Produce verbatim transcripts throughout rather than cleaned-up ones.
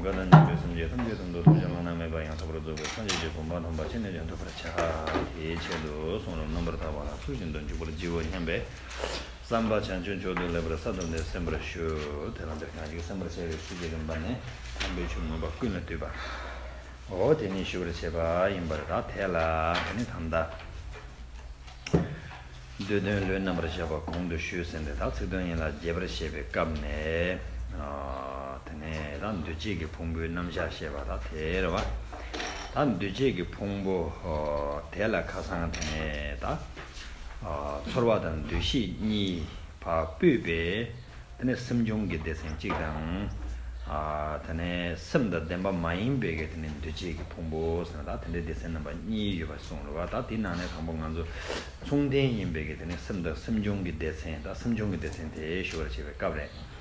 གང་དང་མཉམ་པའི་སེམས་ཅན་ཐམས་ཅད་དོན་དུ་ཐོབ་ཀྱང་བླ་ན་མེད་པ་ཡང་དག་པར་རྫོགས་པའི་སངས་རྒྱས་ཀྱི་གོ་འཕང་དམ་པ་ཅི་ནས་ཀྱང་ཐོབ་པར་བྱ། དེའི་ཆེད་དུ་གསུང་རབ་རྣམ་པར་དག་པ་ལ་ཚུལ་བཞིན་དུ་འཇུག་པར་བགྱིའོ་སྙམ་པའི་བསམ་པ་བྱང་ཆུབ་མཆོག་ཏུ་ལེགས་པར་གསལ་བཏབ་ནས་གསན་པར་ཞུ། དེ་ལ་འདིར་གང་ཞིག་གསན་པར་བྱ་བའི་ཚུལ་གྱི་རིམ་པ་ནི། དམ་པའི་ཆོས་མངོན་པ་ཀུན་ལས་བཏུས་པ། འོ་དེ་ཉིད་ཞུ་བར་བྱེད་པ་ཡིན་པར་ཐལ། དེ་ལ་དེ་ནི་ད་ལྟ། བསྡུས་དོན་ལུས་རྣམ་པར་བཞག་པ་གོང་དུ་ཞུས་ཟིན་ཏེ། ད་ཚིག་དོན་ཡན་ལག་རྒྱས་པར་བཤད་པའི་སྐབས་ནས། ཨ། དེ་ནས་ད་འདུས་བྱས་ཀྱི་ཕུང་པོའི་རྣམ་གཞག་བཤད་པ་ད་དེ་རེད་བ། ད་འདུས་བྱས་ཀྱི་ཕུང་པོ་དེ་ལ་ཁ་སང་དེ་ནས་ད། ཨ། ཚོར་བ་དང་འདུ་ཤེས་གཉིས་ཕར་སྤུད་པའི། དེ་ནས་སེམས་བྱུང་གི་སྡེ་ཚན་གཅིག་དང་། ཨ། དེ་ནས་སེམས་དང་ལྡན་པ་མ་ཡིན་པའི་གི་དེ་ནས་འདུས་བྱས་ཀྱི་ཕུང་པོ་ཟེར་ན་ད་དེ་འདྲའི་སྡེ་ཚན་རྣམ་པ་གཉིས་ཡོད་པ་གསུངས་རེད་བ། ད་དེའི་ནང་ནས་དང་པོ་ང་ཚོ་མཚུངས་ལྡན་ཡིན་པའི་གི་དེ་ནས་སེམས་དང་སེམས་བྱུང་གི་སྡེ་ཚན། ད་སེམས་བྱུང་གི་སྡེ་ཚན་དེ་ཞུ་བར་བྱེད་པའི་སྐབས་རེད།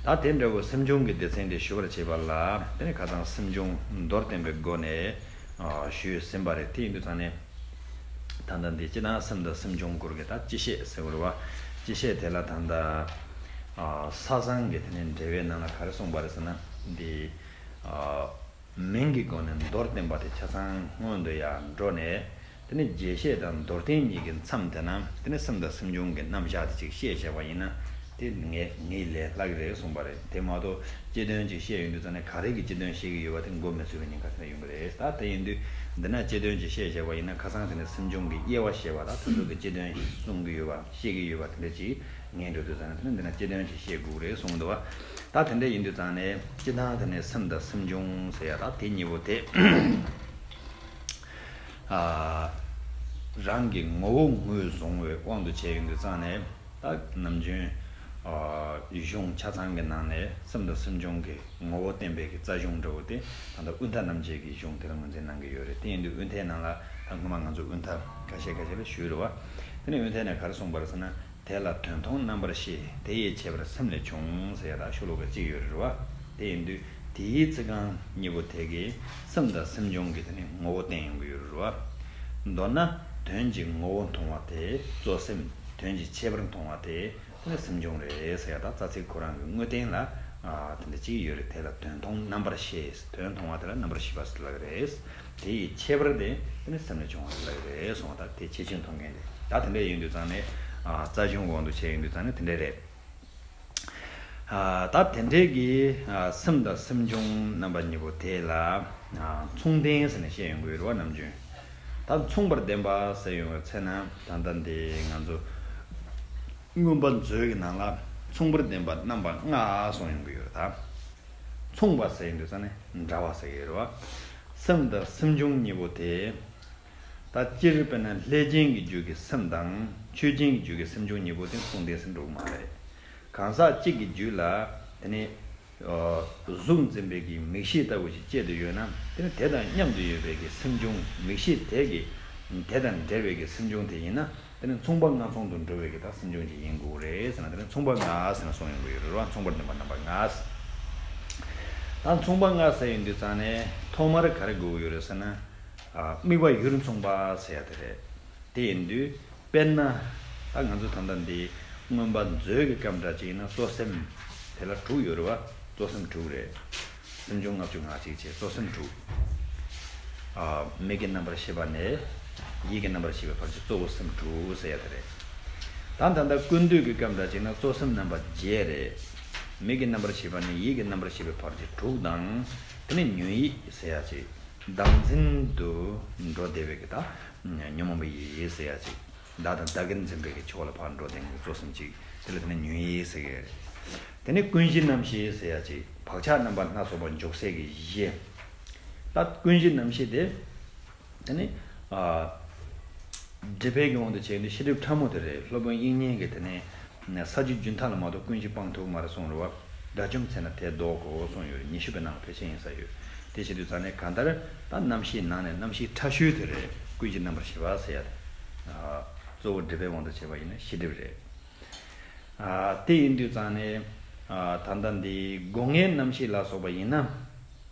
ད་དེ་འདྲ་བོ་སེམས་བྱུང་གི་སྡེ་ཚན་དེ་ཞུ་བར་བྱེད་པ་ལ་དེ་ནས་ཁ་སང་སེམས་བྱུང་མདོར་བསྟན་པའི་སྒོ་ནས། ཨ། ཞུས་ཟིན་པ་རེད། དེ་ཡིན་དུས་ཙང་ནས། ད་ལྟ་འདི་སྤྱིར་བཏང་སེམས་དང་སེམས་བྱུང་སྐོར་གྱི་ད་སྤྱི་བཤད་ཟེར་བ་རེད་བ། སྤྱི་བཤད་དེ་ལ་ད་ལྟ། ཨ། ས་བཟང་གི་དེ་ནས་འགྲེལ་པའི་ནང་ལ་ག་རེ་གསུངས་པ་རེད་ཟེར་ན། འདི། ཨ། མིང་གི་སྒོ་ནས་མདོར་བསྟན་པ་དེ་ཆ་ཚང་སྔོན་དུ་ཡར་འགྲོ་ནས། དེ་ནས་རྒྱས་བཤད་དང་མདོར་བསྟན་གཉིས་ཀྱི་མཚམས་དེ་ན་དེ་ནས་སེམས་དང་སེམས་བྱུང་གི་རྣམ་གཞག་དེ་ཅིག་བཤད་བྱས་པ་ཡིན་ན། དེ་ངས་ངའི་ལས་སླ་གི་རེད་གསུངས་པ་རེད། དེ་མ་གཏོགས་སྤྱི་དོན་ཅིག་བཤད་ཡོང་དུས་ཙང་ནས་ག་རེ་གི་སྤྱི་དོན་བཤད་ཀྱི་ཡོད་པ་དེ་མགོ་མི་ཚོས་པའི་ཉེན་ཁ་དེ་འདྲ་ཡོང་གི་རེད། ད་དེ་ཡིན་དུས་འདི་ན་སྤྱི་དོན་ཅིག་བཤད་བྱས་པ་ཡིན་ན་ཁ་སང་དེ་ནས་སེམས་བྱུང་གི་དབྱེ་བ་བཤད་པ་དང་དེ་ཚོ་གི་སྤྱི་དོན་གསུང་གི་ཡོད་པ་བཤད་ཀྱི་ཡོད་པ་དེ་འདྲ་ཅིག་ངས་འགྲོ་དུས་ཙང་ནས་དེ་ནས་འདི་ན་སྤྱི་དོན་ཅིག་བཤད་དགོས་ཀྱི་རེད་གསུངས་འདུག་བ། ད་དེ་འདྲ་ཡིན་དུས་ཙང་ནས་སྤྱི་དང་དེ་ནས་སེམས་དང་སེམས་བྱུང་ཟེར་ཡ་ད་དེ་གཉིས་པོ་དེ། ཨ། རང་གི་ངོ་བོ་ངོས་བཟུང་བའི་དབང་དུ་བྱས་ཡོང་དུས་ཙང་ནས། ད་ནམ་རྒྱུན། ཨ། གཞུང་ཆ་ཚང་གི་ནང་ནས་སེམས་དང་སེམས་བྱུང་གི་ངོ་བོ་བསྟན་པའི་གི་རྩ་གཞུང་འདྲ་བོ་དེ་ད་ལྟ་དབུས་མཐའ་རྣམ་འབྱེད་ཀྱི་གཞུང་དེ་ལ་ངོས་འཛིན་གནང་གི་ཡོད་རེད། དེ་ཡིན་དུས་དབུས་མཐའི་ནང་ལ་ད་སྔོན་མ་ང་ཚོ་དབུས་མཐའ་ཁ་ཤས་ཁ་ཤས་ལ་ཞུས་རེད་བ། དེ་ནས་དབུས་མཐའ་ནས་ག་རེ་གསུངས་པ་རེད་ཟེར་ན། དེ་ལ་དོན་མཐོང་རྣམ་པར་ཤེས། དེ་ཡི་ཁྱད་པར་སེམས་ལས་བྱུང་ཟེར་ཡ་ད་ཤོ་ལོ་ཀ་གཅིག་ཡོད་རེད་བ། དེ་ཡིན་དུས་དེའི་ཚིག་རྐང་གཉིས་པོ་དེ་གིས་སེམས་དང་སེམས་བྱུང་གི་དེ་ནི་ངོ་བོ་བསྟན་ཡོང་གི་ཡོད་རེད་བ། མདོར་ན་དོན་གྱི་ངོ་བོ་མཐོང་བ་དེ་གཙོ་སེམས། དོན་གྱི་ཁྱད་པར་མཐོང་བ་དེ་དེ་ནི་སེམས་བྱུང་རེད་ཟེར་ཡ་ད་རྩ་ཚིག་ཁོ་རང་གི་དངོས་བསྟན་ལ། ཨ། དེ་འདྲ་གཅིག་ཡོད་རེད། དེ་ལ་དོན་མཐོང་རྣམ་པར་ཤེས། དོན་མཐོང་བ་དེ་ལ་རྣམ་པར་ཤེས་པ་ཟེར་ལབ་ཀྱི་རེད། དེ་ཡི་ཁྱད་པར་དེ་དེ་ནི་སེམས་ལས་བྱུང་བ་ལབ་རེད་གསུངས་པ། ད་དེ་ཁྱད་ཆོས་མཐོང་མཁན་དེ་ད་དེ་འདྲ་ཡིན་དུས་ཙང་ནས། ཨ། རྩ་གཞུང་དབང་དུ་བྱས་ཡིན་དུས་ཙང་ནས་དེ་འདྲ་རེད། ཨ། ད་དེ་འདྲའི་གི། ཨ། སེམས་དང་སེམས་བྱུང་རྣམ་པ་གཉིས་པོ་དེ་ལ། ཨ། མཚུངས་ལྡན་ཟེར་ནས་བཤད་ཡོང་གི་ཡོད་རེད་བ་ནམ་རྒྱུན། ད་མཚུངས་པར་ལྡན་པ་ཟེར་ཡོང་བའི་ཚེ་ན་ད་ལྟ་འདི་ང་ཚོ་མངོན་པ་མཛོད་ཀྱི་ནང་ལ་མཚུངས་པར་ལྡན་པ་རྣམ་པ་ལྔ་གསུངས་ཡོང་གི་ཡོད་རེད་ད། མཚུངས་པ་ཟེར་ཡོང་དུས་ཙང་ནས་འདྲ་བ་ཟེར་གྱི་ཡོད་རེད་བ། སེམས་དང་སེམས་བྱུང་གཉིས་པོ་དེ། ད་སྤྱིར་དཔེར་ན་ལྷས་བྱིན་གྱི་རྒྱུད་ཀྱི་སེམས་དང་ཆོས་ཅན་གྱི་རྒྱུད་ཀྱི་སེམས་བྱུང་གཉིས་པོ་དེ་མཚུངས་ལྡན་ཟེར་འགྲོ་གི་མ་རེད། གང་ཟག་གཅིག་གི་རྒྱུད་ལ་དེ་ནི། ཨ། གཟུགས་འཛིན་པའི་གི་མིག་ཤེས་ལྟ་བུ་ཞིག་སྐྱེས་ཏེ་ཡོད་ན་དེ་ནི་དེ་དང་མཉམ་དུ་ཡོད་པའི་གི་སེམས་བྱུང་མིག་ཤེས་དེ་གི་དེ་དང་འབྲེལ་བའི་གི་སེམས་བྱུང་དེ་ཡིན་ན། དེ་ནི་མཚུངས་པ་ལྔ་མཚུངས་སུ་འགྲོ་བའི་གི་ད་སེམས་བྱུང་ཅིག་ཡིན་དགོས་རེད་ཟེར་ན། དེ་ནི་མཚུངས་པ་ལྔ་ཟེར་ན་གསུངས་ཡོང་གི་ཡོད་རེད་བ། མཚུངས་པར་ལྡན་པ་རྣམ་པ་ལྔ་ཟེར། ད་མཚུངས་པ་ལྔ་ཟེར་ཡོང་དུས་ཙང་ནས་ཐོག་མར་ག་རེ་དགོས་ཀྱི་ཡོད་རེད་ཟེར་ན། ཨ། དམིགས་པ་ཡུལ་མཚུངས་པ་ཟེར་ཡ་དེ་རེད། དེ་ཡིན་དུས་དཔེར་ན། ད་ང་ཚོ་ད་ལྟ་འདི་མངོན་པ་མཛོད་ཀྱི་སྐབས་འདྲ་ཅིག་ཡིན་ན་གཙོ་སེམས་དེ་ལ་དྲུག་ཡོད་རེད་བ། གཙོ་སེམས་དྲུག་རེད། སེམས་བྱུང་ལྔ་བཅུ་ང་གཅིག་བྱས་གཙོ་སེམས་དྲུག་ཨ། མིག་གི་རྣམ་པར་ཤེས་པ་ནས་ཡིད་ཀྱི་རྣམ་པར་ཤེས་པའི་བར་གྱི་གཙོ་བོ་སེམས་དྲུག་ཟེར་ཡ་དེ་རེད། ད་ད་ལྟ་ཀུན་བཏུས་ཀྱི་སྐབས་འདྲ་ཅིག་ན་གཙོ་སེམས་རྣམ་པ་བརྒྱད་རེད། མིག་གི་རྣམ་པར་ཤེས་པ་ནས་ཡིད་ཀྱི་རྣམ་པར་ཤེས་པའི་བར་གྱི་དྲུག་དང་། དེ་ནས་ཉོན་ཡིད་ཟེར་ཡ་ཅིག་བདག་འཛིན་དུ་འགྲོ་བསྡད་པའི་གི་ད་ཉོན་མོངས་པའི་ཡིད་ཟེར་ཡ་ཅིག་བདག་དང་བདག་གིར་འཛིན་པའི་གི་ཕྱོགས་ལ་ཕར་འགྲོ་བསྡད་མཁན་གྱི་གཙོ་སེམས་གཅིག་དེ་ལ་དེ་ནི་ཉོན་ཡིད་ཟེར་གི་རེད། དེ་ནི་ཀུན་གཞི་རྣམ་ཤེས་ཟེར་ཡ་གཅིག་བག་ཆགས་རྣམ་པ་སྣ་ཚོགས་པ་འཇོག་སའི་གི་གཞི། ད་ཀུན་གཞི་རྣམ་ཤེས་དེ། དེ་ནི། ཨ། སྒྲིབ་པའི་གི་དབང་དུ་བྱས་ནས་ཤེས་སྒྲིབ་ཕྲ་མོ་དེ་རེད། སློབ་དཔོན་དབྱིག་གཉེན་གྱིས་དེ་ནི། ས་བཅུ་རྒྱུན་མཐའ་ལ་མ་གཏོགས་ཀུན་གཞི་སྤང་ཐུབ་མ་རེད་གསུངས་རེད་བ། དགྲ་བཅོམ་ཚེ་ན་དེ་བཟློག་གོ་གསུངས་ཡོད་རེད། ཉི་ཤུ་པའི་ནང་ལ་ཕལ་ཆེར་ཡིན་ས་ཡོད། དེ་བྱེད་དུས་ཙང་ནས་གང་ལྟར་ད་རྣམ་ཤེས་ནང་ནས་རྣམ་ཤེས་ཕྲ་ཤོས་དེ་རེད། ཀུན་གཞི་རྣམ་པར་ཤེས་པ་ཟེར་ཡ་དེ། ཨ། གཙོ་བོ་སྒྲིབ་པའི་དབང་དུ་བྱས་པ་ཡིན་ན་ཤེས་སྒྲིབ་རེད། ཨ། དེ་ཡིན་དུས་ཙང་ནས། ཨ། ད་ལྟ་འདི་སྒོ་ལྔའི་རྣམ་ཤེས་ལ་སོགས་པ་ཡིན་ན།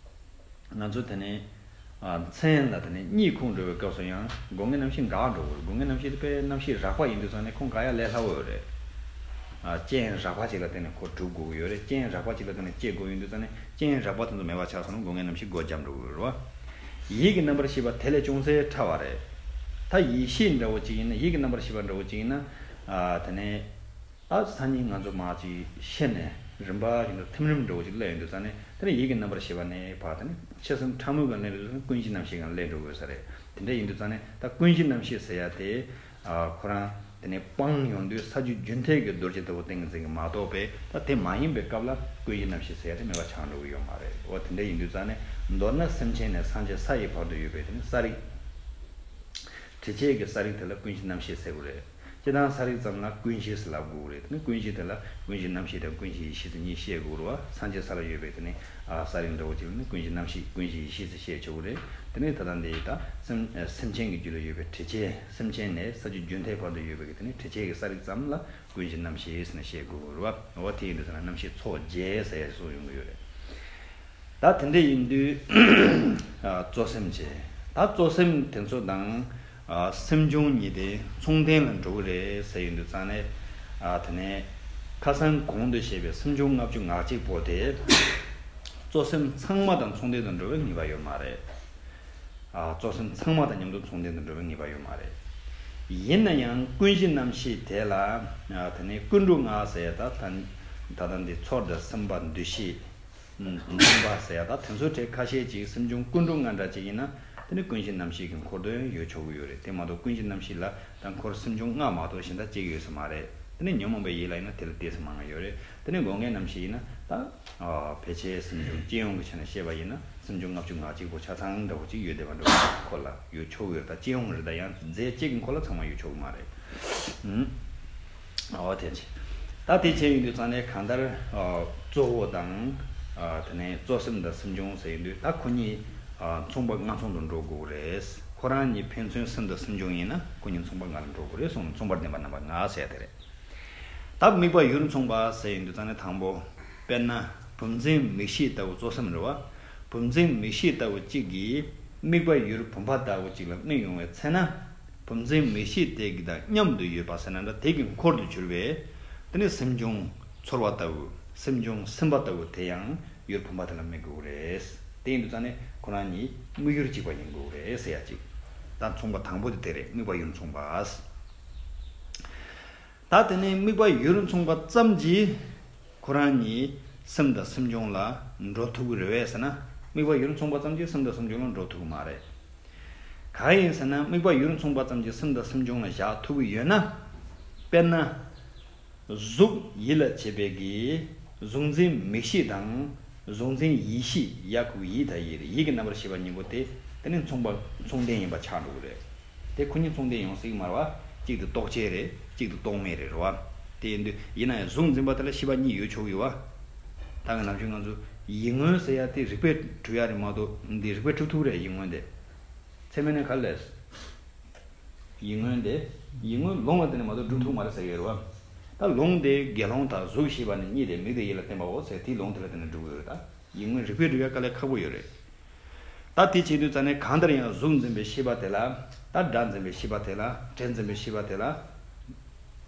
ང་ཚོ་དེ་ནས། ཨ། མཚན་ལ་དེ་ནས་གཉིད་ཁུག་འགྲོ་བའི་སྐབས་སུ་ཡང་སྒོ་ལྔའི་རྣམ་ཤེས་འགག་འགྲོ་གི་རེད། སྒོ་ལྔའི་རྣམ་ཤེས་དེ་དཔེ་རྣམ་ཤེས་རགས་པ་ཡིན་དུས་ཙང་ནས་ཁོང་འགག་ཡ་ལས་སླ་བོ་ཡོད་རེད། ཨ། རྐྱེན་རགས་པ་ཅིག་ལ་བརྟེན་ནས་ཁོ་གྲུབ་དགོས་ཀྱི་ཡོད་རེད། རྐྱེན་རགས་པ་ཅིག་ལ་བརྟེན་ནས་སྐྱེ་དགོས་ཡོང་དུས་ཙང་ནས་རྐྱེན་རགས་པ་དེ་ཚོ་མེད་པ་ཆགས་སོང་ན་སྒོ་ལྔའི་རྣམ་ཤེས་སྒོ་འབྱེད་འགྲོ་གི་ཡོད་རེད་བ། ཡིད་ཀྱི་རྣམ་པར་ཤེས་པ་དེ་ལས་ཅུང་ཟད་ཕྲ་བ་རེད། ད་ཡིད་ཤེས་འདྲ་བོ་ཅིག་ཡིན་ན། ཡིད་ཀྱི་རྣམ་པར་ཤེས་པ་འདྲ་བོ་ཅིག་ཡིན་ན། ཨ། དེ་ནས། ད་སང་ཉིན་ང་ཚོ་མར་ཅིག་ཤི་ནས་རིམ་པ་བཞིན་དུ་ཐིམ་རིམ་འདྲ་བོ་ཅིག་སླེབས་ཡོང་དུས་ཙང་ནས། དེ་ནས་ཡིད་ཀྱི་རྣམ་པར་ཤེས་པ་ནས་ཕར་དེ་ནས་ཤི་གསོན་ཕྲ་མོའི་སྒང་སླེབས་དུས་ཙང་ནས་ཀུན་གཞིའི་རྣམ་ཤེས་སྒང་སླེབས་འགྲོ་དགོས་ས་རེད། དེ་འདྲ་ཡིན་དུས་ཙང་ནས་ད་ཀུན་གཞིའི་རྣམ་ཤེས་ཟེར་ཡ་དེ། ཨ། ཁོ་རང་དེ་ནས་སྤངས་ཡོང་དུས་ས་བཅུ་རྒྱུན་མཐའི་གི་རྡོ་རྗེ་ལྟ་བུ་ཏིང་ངེ་འཛིན་གྱི་མ་གཏོགས་པའི། ད་དེ་མ་ཡིན་པའི་སྐབས་ལ་ཀུན་གཞིའི་རྣམ་ཤེས་ཟེར་ཡ་དེ་མེད་པ་ཆགས་འགྲོ་གི་ཡོད་མ་རེད། འོ། དེ་འདྲ་ཡིན་དུས་ཙང་ནས་མདོར་ན་སེམས་ཅན་ནས་སངས་རྒྱས་ས་ཡི་བར་དུ་ཡོད་པའི་དེ་ནས་ས་རིགས། དྲི་བཅས་ཀྱི་ས་རིགས་དེ་ལ་ཀུན་གཞིའི་རྣམ་ཤེས་ཟེར་དགོས་རེད། སྤྱིར་བཏང་ས་རིགས་ཙམ་ལ་ཀུན་གཞི་ཟེར་ལབ་དགོས་རེད། དེ་ནི་ཀུན་གཞི་དེ་ལ་ཀུན་གཞིའི་རྣམ་ཤེས་དང་ཀུན་གཞིའི་ཡེ་ཤེས་ཟེར་གཉིས་བཤད་དགོས་རེད་བ། སངས་རྒྱས་ས་ལ་ཡོད་པའི་དེ་ནི། ཨ། ས་རིགས་འདྲ་བོ་ཅིག་ལ་ནི་ཀུན་གཞིའི་རྣམ་ཤེས་ཀུན་གཞིའི་ཡེ་ཤེས་ཟེར་བཤད་ཆོག་གི་རེད། དེ་ནི་ད་ལྟ་འདི་ད་སེམས། ཨ། སེམས་ཅན་གྱི་རྒྱུད་ལ་ཡོད་པའི་དྲི་བཅས། སེམས་ཅན་ནས་ས་བཅུ་རྒྱུན་མཐའི་བར་དུ་ཡོད་པའི་དེ་ནི་དྲི་བཅས་ཀྱི་ས་རིགས་ཙམ་ལ་ཀུན་གཞིའི་རྣམ་ཤེས་ཟེར་ནས་བཤད་དགོས་རེད་བ། འོ། དེ་ཡིན་དུས་ཙང་ན་རྣམ་ཤེས་ཚོགས་བརྒྱད་ཟེར་ཡ་གསུངས་ཡོང་གི་ཡོད་རེད། ད་དེ་འདྲ་ཡིན་དུས། ཨ། གཙོ་སེམས་བྱས། ད་གཙོ་སེམས་དེ་ཚོ་དང་། ཨ། སེམས་བྱུང་གཉིས་དེ་མཚུངས་ལྡན་ལ་འགྲོ་གི་རེད་ཟེར་ཡོང་དུས་ཙང་ནས། ཨ། དེ་ནས་ཁ་སང་གོང་དུ་བཤད་པའི་སེམས་བྱུང་ལྔ་བཅུ་ང་གཅིག་པོ་དེ། གཙོ་སེམས་ཚང་མ་དང་མཚུངས་ལྡན་དུ་འགྲོ་བའི་ངེས་པ་ཡོད་མ་རེད། ཨ། གཙོ་སེམས་ཚང་མ་དང་མཉམ་དུ་མཚུངས་ལྡན་དུ་འགྲོ་བའི་ངེས་པ་ཡོད་མ་རེད། ཡིན་ན་ཡང་ཀུན་གཞི་རྣམ་ཤེས་དེ་ལ། ཨ། དེ་ནས་ཀུན་འགྲོ་ལྔ་ཟེར་ཡ། ད་ད་ད་ལྟ་འདི་ཚོར་དང་སེམས་པ་འདུ་ཤེས། ཨུམ། འཛིན་པ་ཟེར་ཡ། ད་དེ་ཚོའི་གྲས་ཁ་ཤས་ཅིག་སེམས་བྱུང་ཀུན་འགྲོ་ལྔ་འདྲ་ཅིག་ཡིན་ན། དེ་ནི་ཀུན་གཞི་རྣམ་ཤེས་ཀྱི་འཁོར་དུ་ཡང་ཡོད་ཆོག་གི་ཡོད་རེད། དེ་མ་གཏོགས་ཀུན་གཞི་རྣམ་ཤེས་ལ་ད་འཁོར་སེམས་བྱུང་ལྔ་མ་གཏོགས་གཞན་དག་གཅིག་ཡོད་ས་མ་རེད། དེ་ནི་ཉོན་མོངས་པའི་ཡིད་ལ་ཡིན་ན་དེ་ལས་ཏོག་ཙམ་མང་བ་ཡོད་རེད། དེ་ནི་སྒོ་ལྔའི་རྣམ་ཤེས་ཡིན་ན་ད། ཨ། ཕལ་ཆེར་སེམས་བྱུང་སྤྱི་ཡོངས་ཀྱི་ཆ་ནས་བཤད་པ་ཡིན་ན། སེམས་བྱུང་ལྔ་བཅུ་ང་གཅིག་པོ་ཆ་ཚང་འདྲ་བོ་ཅིག་ཡོད་བསྡད་པ་འདྲ་བོ་ཁོ་ལ་ཡོད་ཆོག་གི་ཡོད། ད་སྤྱི་ཡོངས་རེད། ད་ཡང་རྫས་གཅིག་གི་འཁོར་ལ་ཚང་མ་ཡོད་ཆོག་གི་མ་རེད། ཨུམ། འོ། དེ་བྱས། ད་དེ་བྱས་ཡོང་དུས་ཙང་ནས་གང་ལྟར། ཨ། གཙོ་བོ་དང་། ཨ། དེ་ནས་གཙོ་སེམས་དང་སེམས་བྱུང་ཟེར་ཡོང་དུས་ད་ཁོ་གཉིས། ཨ། མཚུངས་པ་སྔ་མཚུངས་དུ་འགྲོ་དགོས་རེད། ཁོ་རང་གཉིས་ཕན་ཚུན་སེམས་དང་སེམས་བྱུང་ཡིན་ན་ཁོ་གཉིས་མཚུངས་པ་ལྔ་ལ་འགྲོ་དགོས་རེད་གསུངས། མཚུངས་པར་ལྡན་པ་རྣམ་པ་ལྔ་ཟེར་དེ་རེད། ད་དམིགས་པ་ཡུལ་མཚུངས་པ་ཟེར་ཡོང་དུས་ཙང་ནས་དང་པོ། དཔེར་ན་བུམ་འཛིན་མིག་ཤེས་ལྟ་བུ་གཙོ་སེམས་རེད་བ། བུམ་འཛིན་མིག་ཤེས་ལྟ་བུ་གཅིག་གིས་དམིགས་པ་ཡུལ་བུམ་པ་ལྟ་བུ་གཅིག་ལ་དམིགས་ཡོང་བའི་ཚེ་ན། བུམ་འཛིན་མིག་ཤེས་དེ་གི་དང་མཉམ་དུ་ཡོད་པ་ཟེར་ན་འདྲ། དེ་གི་འཁོར་དུ་གྱུར་པའི་དེ་ནི་སེམས་བྱུང་ཚོར་བ་ལྟ་བུ། སེམས་བྱུང་སེམས་པ་ལྟ་བུ་དེ་ཡང་ཡུལ་བུམ་པ་དེ་ལ་དམིགས་དགོས་རེད། དེ་ཡིན་དུས་ཙང་ནས་ཁོ་རང་གཉིས་དམིགས་ཡུལ་གཅིག་པ་ཡིན་དགོས་རེད་ཟེར་ཡ་གཅིག། ད་མཚུངས་པ་དང་པོ་དེ་དེ་རེད། དམིགས་པ་ཡུལ་མཚུངས་པ། ད་དེ་ནས་དམིགས་པ་ཡུལ་མཚུངས་པ་ཙམ་གྱིས་ཁོ་རང་གཉིས་སེམས་དང་སེམས་བྱུང་ལ་འགྲོ་ཐུབ་ཀྱི་རེད་པས་ཟེར་ན། དམིགས་པ་ཡུལ་མཚུངས་པ་ཙམ་གྱིས་སེམས་དང་སེམས་བྱུང་ལ་འགྲོ་ཐུབ་ཀྱི་མ་རེད། གང་ཡིན་ཟེར་ན་དམིགས་པ་ཡུལ་མཚུངས་པ་ཙམ་གྱིས་སེམས་དང་སེམས་བྱུང་ལ་བཞག་ཐུབ་ཀྱི་ཡོད་ན། དཔེར་ན། གཟུགས་ཡིད་ལ་བྱེད་པའི་གི་གཟུགས་འཛིན་མིག་ཤེས་དང་། གཟུགས་འཛིན་ཡིད་ཤེས། ཡ་གི་གུ་ཡིད་དང་ཡིད་རེད། ཡིད་ཀྱི་རྣམ་པར་ཤེས་པ་གཉིས་པོ་དེ། དེ་ནི་མཚུངས་པ་མཚུངས་ལྡན་ཡིན་པ་ཆགས་འགྲོ་གི་རེད། དེ་ཁོ་གཉིས་མཚུངས་ལྡན་ཡོང་སྲིད་ཀྱི་མ་རེད་བ། གཅིག་དེ་རྟོག་བཅས་རེད། གཅིག་དེ་རྟོག་མེད་རེད། རེད་བ། དེ་ཡིན་དུས་ཡིན་ན་ཡང་གཟུགས་འཛིན་པ་དེ་ལ་ཤེས་པ་གཉིས་ཡོད་ཆོག་གི་ཡོད་བ། ད་ག་ནང་བཞིན་ང་ཚོ་ཡིད་མངོན་ཟེར་ཡ་དེ་རིགས་པས་གྲུབ་ཡ་རེད་མ་གཏོགས། འདི་རིགས་པས་གྲུབ་ཐུབ་རེད། ཡིད་མངོན་དེ། ཚད་མས་ནི་ག་ལས། ཡིད་མངོན་དེ། ཡིད་མངོན་ལུང་ལ་བརྟེན་ནས་མ་གཏོགས་གྲུབ་ཐུབ་མ་རེད་ཟེར་གྱི་ཡོད་རེད་བ། ད་ལུང་དེ་དགེ་སློང་དག་གཟུགས་ཤེས་པ་ནི་གཉིས་ཏེ། མིག་དང་ཡིད་ལ་བརྟེན་པའོ་ཟེར། དེའི་ལུང་དེ་ལ་བརྟེན་ནས་གྲུབ་ཀྱི་ཡོད་རེད། ད་ཡིད་མངོན་རིགས་པས་གྲུབ་ཡ་དཀའ་ལས་ཁག་པོ་ཡོད་རེད། ད་དེ་བྱེད་དུས་ཙ་ནས་གང་ལྟར་ཡང་གཟུགས་འཛིན་པའི་ཤེས་པ་དེ་ལ། ད་སྒྲ་འཛིན་པའི་ཤེས་པ་དེ་ལ། དྲི་འཛིན་པའི་ཤེས་པ་དེ་ལ།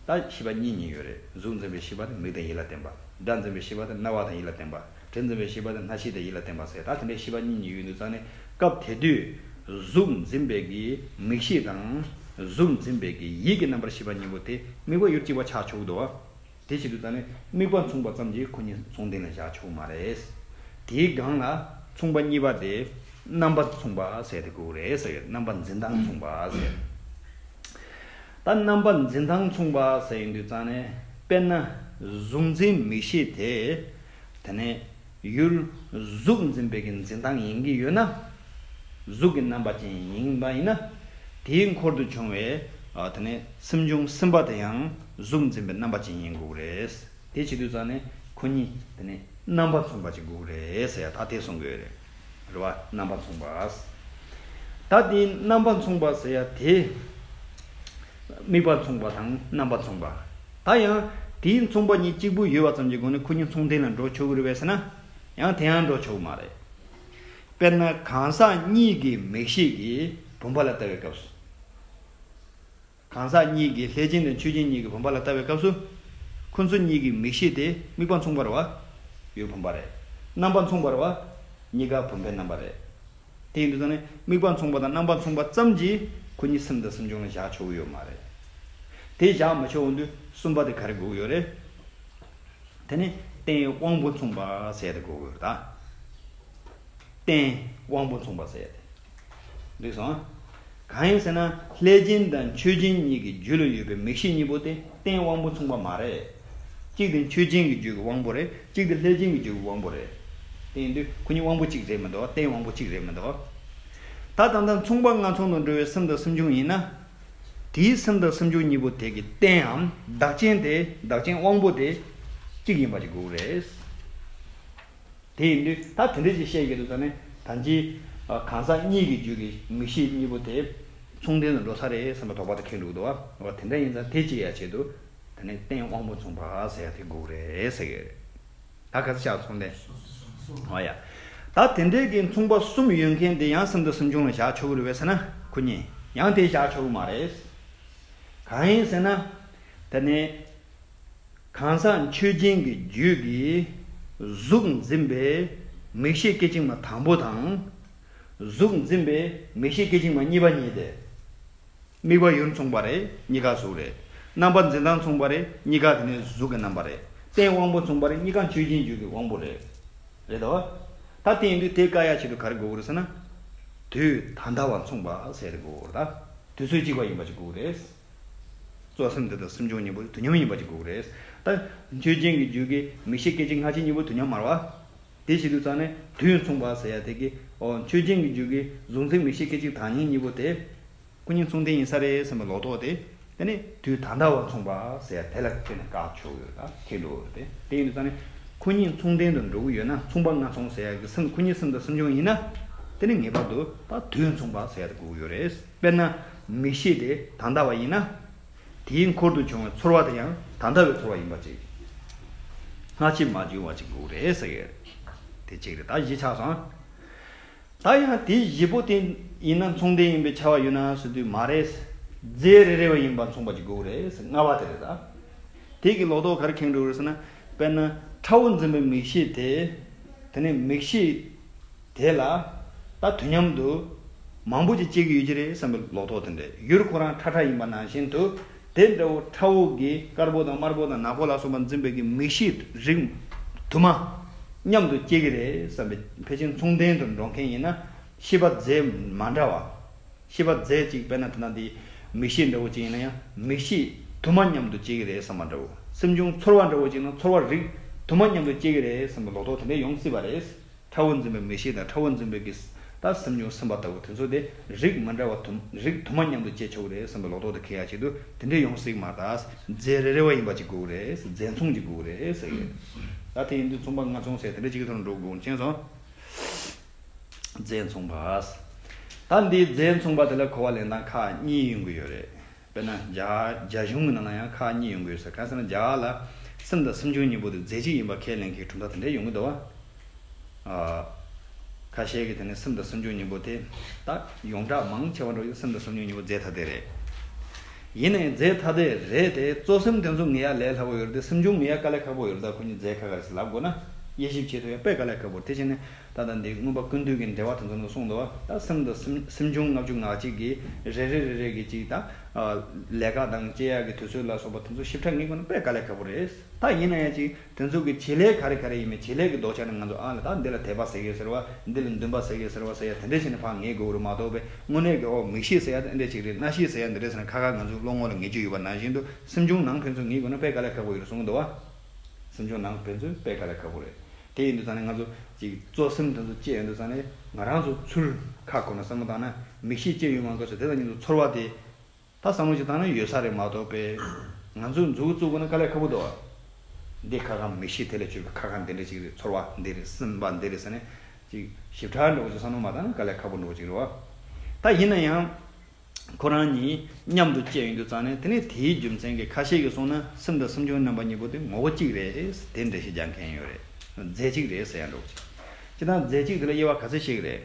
ད་ཤེས་པ་གཉིས་གཉིས་ཡོད་རེད། གཟུགས་འཛིན་པའི་ཤེས་པ་དེ་མིག་དང་ཡིད་ལ་བརྟེན་པ། སྒྲ་འཛིན་པའི་ཤེས་པ་དེ་རྣ་བ་དང་ཡིད་ལ་བརྟེན་པ། དྲི་འཛིན་པའི་ཤེས་པ་དེ་སྣ་ཤེས་དང་ཡིད་ལ་བརྟེན་པ་ཟེར། ད་དེ་འདྲའི་ཤེས་པ་གཉིས་གཉིས་ཡོད་དུས་ཙ་ནས། སྐབས་དེ་དུས་གཟུགས་འཛིན་པའི་གི་མིག་ཤེས་དང་། གཟུགས་འཛིན་པའི་གི་ཡིད་ཀྱི་རྣམ་པར་ཤེས་པ་གཉིས་པོ་དེ་དམིགས་པ་ཡུལ་གཅིག་པ་ཆགས་ཆོག་གི་འདུག་བ། དེ་བྱེད་དུས་ཙ་ནས་དམིགས་པ་མཚུངས་པ་ཙམ་གྱིས་ཁོ་གཉིས་མཚུངས་ལྡན་ལ་བཞག་ཆོག་མ་རེད། དེའི་སྒང་ལ་མཚུངས་པ་གཉིས་པ་དེ་རྣམ་པ་མཚུངས་པ་ཟེར་དེ་དགོས་རེད་ཟེར། རྣམ་པ་འཛིན་སྟངས་མཚུངས་པ་ཟེར། ད་རྣམ་པ་འཛིན་སྟངས་མཚུངས་པ་ཟེར་ཡོང་དུས་ཙ་ནས། དཔེར་ན་གཟུགས་འཛིན་མིག་ཤེས་དེ། དེ་ནས་ཡུལ་གཟུགས་འཛིན་པའི་གི་འཛིན་སྟངས་ཡིན་གྱི་ཡོད་ན། གཟུགས་ཀྱི་རྣམ་པ་ཅན་ཡིན་པ་ཡིན་ན། དེའི་འཁོར་དུ་བྱུང་བའི། ཨ། དེ་ནས་སེམས་བྱུང་སེམས་པ་དེ་ཡང་གཟུགས་འཛིན་པའི་རྣམ་པ་ཅན་ཡིན་དགོས་རེད། དེ་བྱེད་དུས་ཙ་ནས་ཁོ་གཉིས་དེ་ནས་རྣམ་པ་མཚུངས་པ་ཅིག་དགོས་རེད་ཟེར་ཡ་ད་དེ་གསུང་གི་ཡོད་རེད། རེད་བ། རྣམ་པ་མཚུངས་པ། ད་དེ་རྣམ་པ་མཚུངས་པ་ཟེར་ཡ་དེ། དམིགས་པ་མཚུངས་པ་དང་རྣམ་པ་མཚུངས་པ། ད་ཡང་དེའི་མཚུངས་པ་གཉིས་གཅིག་པུ་ཡོད་པ་ཙམ་གྱི་སྒོ་ནས་ཁོ་གཉིས་མཚུངས་ལྡན་ལ་འགྲོ་ཆོག་གི་རེད་པས་ཟེར་ན། ཡང་དེ་ཡང་འགྲོ་ཆོག་གི་མ་རེད། དཔེར་ན་གང་ཟག་གཉིས་ཀྱི་མིག་ཤེས་ཀྱིས་བུམ་པ་ལ་ལྟ་བའི་སྐབས་སུ། གང་ཟག་གཉིས་ཀྱིས་ལྷས་བྱིན་དང་ཆོས་ཅན་གཉིས་ཀྱིས་བུམ་པ་ལ་ལྟ་བའི་སྐབས་སུ། ཁོ་ཚོ་གཉིས་ཀྱི་མིག་ཤེས་དེ་དམིགས་པ་མཚུངས་པ་རེད་བ། ཡུལ་བུམ་པ་རེད། རྣམ་པ་མཚུངས་པ་རེད་བ། གཉིས་ཀ་བུམ་པའི་རྣམ་པ་རེད། དེ་ཡིན་དུས་ཙང་ནས་དམིགས་པ་མཚུངས་པ་དང་རྣམ་པ་མཚུངས་པ་ཙམ་གྱིས་ཁོ་གཉིས་སེམས་དང་སེམས་བྱུང་ལ་བཞག་ཆོག་གི་ཡོད་མ་རེད། དེ་བཞག་མི་ཆོག་འོང་དུས་གསུམ་པ་དེ་ག་རེ་དགོས་ཀྱི་ཡོད་རེད། དེ་ནི་རྟེན་དབང་པོ་མཚུངས་པ་ཟེར་ཡ་དེ་དགོས་ཀྱི་ཡོད་རེད་ད། རྟེན་དབང་པོ་མཚུངས་པ་ཟེར་ཡ་དེ། འགྲིག་སོང་ཨ། གང་ཡིན་ཟེར་ན་ལྷས་བྱིན་དང་མཆོད་སྦྱིན་གཉིས་ཀྱི་རྒྱུད་ལ་ཡོད་པའི་མིག་ཤེས་གཉིས་པོ་དེ་རྟེན་དབང་པོ་མཚུངས་པ་མ་རེད། གཅིག་དེ་མཆོད་སྦྱིན་གྱི་རྒྱུད་ཀྱི་དབང་པོ་རེད། གཅིག་དེ་ལྷས་བྱིན་གྱི་རྒྱུད་ཀྱི་དབང་པོ་རེད། དེ་ཡིན་དུས་ཁོ་གཉིས་དབང་པོ་གཅིག་རེད་མི་འདུག་རྟེན་དབང་པོ་གཅིག་རེད་མི་འདུག་ད་ད་ལྟ་མཚུངས་པ་ལྔ་མཚུངས་དང་འགྲོ་བའི་སེམས་དང་སེམས་བྱུང་ཡིན་ན། དེའི་སེམས་དང་སེམས་བྱུང་གཉིས་པོ་དེ་གི་རྟེན་འམ་བདག་རྐྱེན་དེ་བདག་རྐྱེན་དབང་པོ་དེ་གཅིག་ཡིན་པ་ཅིག་དགོས་རེད། དེ་ཡིན་དུས་ད་དེ་འདྲ་ཞིག་བཤད་ཀྱི་འདུག་ཙང་ནས་ད་ཅི་གང་ཟག་གཉིས་ཀྱི་རྒྱུད་ཀྱི་མིག་ཤེས་གཉིས་པོ་དེ་མཚུངས་ལྡན་དུ་འགྲོ་ས་རེད་བསམ་པའི་དོགས་པ་དེ་ཁེལ་འགྲོ་གི་འདུག་བ། དེ་འདྲ་ཡིན་ཙང་དེ་ཅི་ཡ་ཆེད་དུ་དེ་ནས་རྟེན་དབང་པོ་མཚུངས་པ་ཟེར་ཡ་དེ་དགོས་རེད་ཟེར་གི་རེད། ད་ག་ཚོད་བཞག་མཚུངས་ལྡན། ཨོ་ཡ། ད་དེ་འདྲའི་གི་མཚུངས་པ་གསུམ་ཡོད་མཁན་དེ་ཡང་སེམས་དང་སེམས་བྱུང་ལ་བཞག་ཆོག་གི་རེད་བས་ཟེར་ན་ཁོ་གཉིས་ཡང་དེ་བཞག་ཆོག་གི་མ་རེད། གང་ཡིན་ཟེར་ན། དེ་ནས། གང་ཟག་མཆོད་སྦྱིན་གྱི་རྒྱུད་ཀྱི་གཟུགས་འཛིན་པའི་མིག་ཤེས་སྐད་ཅིག་མ་དང་པོ་དང་། གཟུགས་འཛིན་པའི་མིག་ཤེས་སྐད་ཅིག་མ་གཉིས་པ་གཉིས་ཏེ། དམིགས་པ་ཡུལ་མཚུངས་པ་རེད། གཉིས་ཀ་གཟུགས་རེད། རྣམ་པ་འཛིན་སྟངས་མཚུངས་པ་རེད། གཉིས་ཀ་དེ་ནས་གཟུགས་ཀྱི་རྣམ་པ་རེད། རྟེན་དབང་པོ་མཚུངས་པ་རེད། གཉིས་ཀ་མཆོད་སྦྱིན་རྒྱུད་ཀྱི་དབང་པོ་རེད། རེད་དོ། ད་དེ་ཡིན་དུས་དེ་བཀག་ཡ་ཆེད་དུ་ག་རེ་དགོས་ཀྱི་རེད་ཟེར་ན། དུས་ད་ལྟ་བ་མཚུངས་པ་ཟེར་དགོས་ཀྱི་རེད་ད། དུས་ཚོད་གཅིག་པ་ཡིན་པ་ཅིག་དགོས་ཀྱི་རེད། གཙོ་སེམས་དེ་དང་སེམས་བྱུང་གཉིས་པོ་དུས་མཉམ་ཡིན་པ་ཅིག་དགོས་ཀྱི་རེད། ད། མཆོད་སྦྱིན་གྱི་རྒྱུད་ཀྱི་མིག་ཤེས་སྐད་ཅིག་སྔ་ཕྱི་གཉིས་པོ་དུས་མཉམ་མ་རེད་བ། དེ་བྱེད་དུས་ཙང་ནས་དུས་མཚུངས་པ་ཟེར་ཡ་དེ་གི་ཨོ་མཆོད་སྦྱིན་གྱི་རྒྱུད་ཀྱི་གཟུགས་འཛིན་མིག་ཤེས་སྐད་ཅིག་དང་ཉིད་གཉིས་པོ་དེ། ཁོ་གཉིས་མཚུངས་ལྡན་ཡིན་ས་རེད་བསམ་པའི་ལོག་རྟོག་དེ། དེ་ནི་དུས་ད་ལྟ་བ་མཚུངས་པ་ཟེར་ཡ་དེ་ལ་བརྟེན་ནས་བཀག་ཆོག་ཡོད་ད་ཁེལ་འགྲོ་རེད་དེ། དེ་ཡིན་དུས་ཙང་ནས་ཁོ་གཉིས་མཚུངས་ལྡན་དུ་འགྲོ་གི་ཡོད་ན་མཚུངས་པ་ལྔ་མཚུངས་ཟེར་ཡ་གི་སེམས་ཁོ་གཉིས་སེམས་དང་སེམས་བྱུང་ཡིན་ན། དེ་ནི་ངེས་པར་དུ་ད་དུས་མཚུངས་པ་ཟེར་ཡ་དེ་དགོས་ཀྱི་ཡོད་རེད། དཔེར་ན། མིག་ཤེས་དེ་ད་ལྟ་བ་ཡིན་ན། དེའི་འཁོར་དུ་བྱུང་བའི་ཚོར་བ་དེ་ཡང་ད་ལྟ་བའི་ཚོར་བ་ཡིན་པ་ཅིག་སྔ་ཕྱི་མ་བྱུང་བ་ཅིག་དགོས་རེད་ཟེར་གི་རེད། དེ་གཅིག་རེད། ད་བཞི་ཆགས་སོང་ཨ། ད་ཡང་དེ་བཞི་པོ་དེ་ཡིན་ན་མཚུངས་ལྡན་ཡིན་པའི་ཁྱབ་པ་ཡོད་ན་ཟེར་དུས་མ་རེད། རྫས་རེ་རེ་བ་ཡིན་པ་མཚུངས་པ་ཅིག་དགོས་རེད་ཟེར་ལྔ་པ་དེ་རེད་ད། དེ་གི་ལོག་རྟོག་ག་རེ་ཁེངས་འགྲོ་གི་རེད་ཟེར་ན། དཔེར་ན་ཁྲ་བོ་འཛིན་པའི་མིག་ཤེས་དེ། དེ་ནས་མིག་ཤེས། དེ་ལ། ད་དུས་མཉམ་དུ། མང་པོ་ཅིག་སྐྱེ་གི་ཡོད་ཀྱི་རེད་བསམ་པའི་ལོག་རྟོག་དེ་འདྲས་ཡུལ་ཁོ་རང་ཁྲ་ཁྲ་ཡིན་པ་ནང་བཞིན་དུ། དེ་འདྲ་བོ་ཁྲ་བོ་གི་དཀར་པོ་དང་དམར་པོ་དང་ནག་པོ་ལ་སོགས་པ་འཛིན་པའི་གི་མིག་ཤེས་རིགས་དུ་མ། མཉམ་དུ་སྐྱེ་གི་རེད་བསམ་པའི་ཕལ་ཆེར་མཚུངས་ལྡན་དུ་འགྲོ་མཁན་ཡིན་ན། ཤེས་པ་རྫས་མ་འདྲ་བ། ཤེས་པ་རྫས་གཅིག་དཔེར་ན་དེ་ན་འདི། མིག་ཤེས་འདྲ་བོ་གཅིག་ཡིན་ན་ཡང་མིག་ཤེས་དུ་མ་མཉམ་དུ་སྐྱེ་གི་རེད་བསམ་པ་འདྲ་བོ། སེམས་བྱུང་ཚོར་བ་འདྲ་བོ་གཅིག་ན་ཚོར་བ་རིགས་དུ་མ་མཉམ་དུ་སྐྱེ་གི་རེད་བསམ་པའི་ལོག་རྟོག་དེ་འདྲས་ཡོང་སྲིད་པ་རེད། ཁྲ་བོ་འཛིན་པའི་མིག་ཤེས་དང་ཁྲ་བོ་འཛིན་པའི་གི། ད་སེམས་བྱུང་སེམས་པ་ལྟ་བུ་དེ་ཚོ་དེ་རིགས་མི་འདྲ་བ་དུ་རིགས་དུ་མ་མཉམ་དུ་སྐྱེ་ཆོག་གི་རེད་བསམ་པའི་ལོག་རྟོག་དེ་ཁེལ་ཡ་ཆེད་དུ་དེ་འདྲས་ཡོང་སྲིད་མ་རེད། རྫས་རེ་རེ་བ་ཡིན་པ་ཅིག་དགོས་གི་རེད། རྫས་མཚུངས་ཅིག་དགོས་གི་རེད་ཟེར་གི། ད་དེ་ཡིན་དུས་མཚུངས་པ་ལྔ་མཚུངས་ཟེར་དེ་འདྲས་ཅིག་གི་ཐོག་ནས་འགྲོ་དགོས་མཁྱེན་སོང་། རྫས་མཚུངས་པ། ད་འདིའི་རྫས་མཚུངས་པ་དེ་ལ་གོ་བ་ལེན་སྟངས་ཁག་གཉིས་ཡོང་གི་ཡོད་རེད། དཔེར་ན་རྒྱ་རྒྱ་གཞུང་གི་ནང་ལ་ཡང་ཁག་གཉིས་ཡོང་གི་ཡོད་ཟེར། གང་ཟེར་ན་རྒྱ་ལ་སེམས་དང་སེམས་བྱུང་གཉིས་པོ་དེ་རྫས་གཅིག་ཡིན་པ་ཁས་ལེན་མཁན་གྱི་གྲུབ་མཐའ་དེ་འདྲ་ཡོང་གི་འདུག་བ། ཨ། ཁ་ཤས་ཀྱིས་དེ་ནི་སེམས་དང་སེམས་བྱུང་གཉིས་པོ་དེ། ད་ཡོངས་གྲགས་མང་ཆེ་བ་འགྲོ་ཡོད་སེམས་དང་སེམས་བྱུང་གཉིས་པོ་རྫས་ཐ་དད་རེད། ཡིན་ནའི་རྫས་ཐ་དད་རེད་དེ་གཙོ་སེམས་དེ་ཚོ་ངེས་ཡ་ལས་སླ་པོ་ཡོད་རེད་དེ་སེམས་བྱུང་ངེས་ཡ་དཀའ་ལས་ཁག་པོ་ཡོད་རེད། ད་ཁོ་གཉིས་རྫས་ཁ་ཁ་རེད་ཟེར་ལབ་དགོས་ན། དབྱེ་ཞིབ་བྱེད་ཐུབ་ཡ་དཔེ་དཀའ་ལས་ཁག་པོ་རེད། དེ་བྱས་ནས་ད་ལྟ་འདི་མངོན་པ་ཀུན་བཏུས་ཀྱི་འགྲེལ་པ་དེ་ཚོ་ནང་གསུངས་འདུག་བ། ད་སེམས་དང་སེམས་སེམས་བྱུང་ལྔ་བཅུ་ང་གཅིག་གི་རེ་རེ་རེ་རེ་གི་གཅིག་ད། ལས་ཀ་དང་སྐྱེ་ཡག་གི་དུས་ཚོད་ལ་སོགས་པ་དེ་ཚོ་ཞིབ་ཕྲ་ངེས་དགོས་ན་དཔེ་དཀའ་ལས་ཁག་པོ་རེད། ད་ཡིན་ན་ཡང་ཅིག་དེ་ཚོ་གི་བྱེད་ལས་ག་རེ་ག་རེ་ཡིན་མིན་བྱེད་ལས་ཀྱི་ལྡོག་ཆ་ནི་ང་ཚོ་ཨ་ལ་ད་འདི་ལ་དད་པ་ཟེར་གི་ཟེར་བ། འདི་ལ་འདུན་པ་ཟེར་གི་ཟེར་བ་ཟེར་ཡ་དེ་འདྲས་བྱས་ནས་ཕར་ངེས་དགོས་རེད་མ་གཏོགས་པའི་དངོས་གནས་ཀྱི་ཨོ་མིག་ཤེས་ཟེར་ཡ་དེ་འདྲས་ཅིག་རེད། རྣ་ཤེས་ཟེར་ཡ་འདི་འདྲས་ཟེར་ན་ཁ་ཁ་ང་ཚོའི་བློ་ངོ་ལ་ངེས་ཀྱི་ཡོད་པ་ནང་བཞིན་དུ་སེམས་བྱུང་ནང་ཕན་ཚུན་ངེས་དགོས་ན་དཔེ་དཀའ་ལས་ཁག་པོ་ཡོད་རེད་གསུངས་འདུག་བ། སེམས་བྱུང་ནང་ཕན་ཚུན་དཔེ་དཀའ་ལས་ཁག་པོ་རེད། དེ་ཡིན་དུས་ཙང་ནས་ང་ཚོ་ཅིག་གཙོ་སེམས་དེ་ཚོ་སྐྱེ་ཡོང་དུས་ཙང་ནས་ང་རང་ཚོ་ཚུར་ཁ་ཁོ་ན་བསམ་བློ་བཏང་ན་མིག་ཤེས་སྐྱེ་ཡོང་བ་སྐབས་སུ་དེ་དང་མཉམ་དུ་ཚོར་བ་དེ། ད་བསམ་བློ་ཞིག་བཏང་ན་ཡོད་ས་རེད་མ་གཏོགས་པས། ང་ཚོས་མཛུབ་གུ་བཙུགས་དགོས་ན་དཀའ་ལས་ཁག་པོ་འདུག་བ། འདི་ཁ་ཁ་མིག་ཤེས་དེ་ལ་བཅོས་པའི་ཁ་ཁ་འདི་འདྲ་ཞིག་རེད། ཚོར་བ་འདི་རེད། སེམས་པ་འདི་རེད་ཟེར་ནས་ཅིག་ཞིབ་ཕྲ་འདྲ་བོ་ཞིག་བསམ་བློ་མ་བཏང་ན་དཀའ་ལས་ཁག་པོ་འདྲ་བོ་ཅིག་རེད་བ། ད་ཡིན་ན་ཡང་ཁོ་རང་གཉིས་མཉམ་དུ་སྐྱེ་ཡོང་དུས་ཙང་ནས་དེ་ནས་དེའི་རྒྱུ་མཚན་གྱིས་ཁ་ཤས་ཀྱིས་གསུངས་ན་སེམས་དང་སེམས་བྱུང་རྣམ་པ་གཉིས་པོ་དེ་ངོ་བོ་གཅིག་རེད། དེ་འགྲེལ་བཤད་རྒྱག་མཁན་ཡོད་རེད། རྫས་གཅིག་རེད་ཟེར་ཡང་འདྲ་བོ་ཅིག་ཅི་ལྟར་རྫས་གཅིག་དེ་ལ་དབྱེ་བ་ག་ཚོད་ཕྱེ་གི་རེད།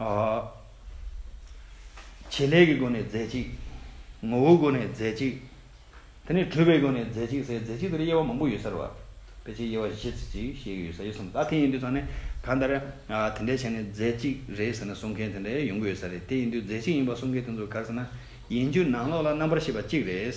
ཨ། བྱེད་ལས་ཀྱི་སྒོ་ནས་རྫས་གཅིག་ངོ་བོའི་སྒོ་ནས་རྫས་གཅིག་དེ་ དེ་ནས་གྲུབ་པའི་སྒོ་ནས་རྫས་གཅིག་ཟེར། རྫས་གཅིག་དེ་ལ་དབྱེ་བ་མང་པོ་ཡོད་ས་རེད་བ། ཕལ་ཆེར་དབྱེ་བ་བཞི་ཙམ་ཅིག་བཤད་ཀྱི་ཡོད་ས་རེད་བསམ། ད་དེ་ཡིན་དུས་ཙང་ནས་གང་ལྟར་ཨ་དེ་འདྲ་བྱས་ནས་རྫས་གཅིག་རེད་ཟེར་ནས་གསུང་མཁན་དེ་འདྲ་ཡོང་གི་ཡོད་ས་རེད། དེ་ཡིན་དུས་རྫས་གཅིག་ཡིན་པ་གསུང་མཁན་དེ་ཚོ་ག་རེ་ཟེར་ན། ཡིན་རྒྱུ་ནང་ལོགས་ལ་རྣམ་པར་ཤེས་པ་གཅིག་རེད།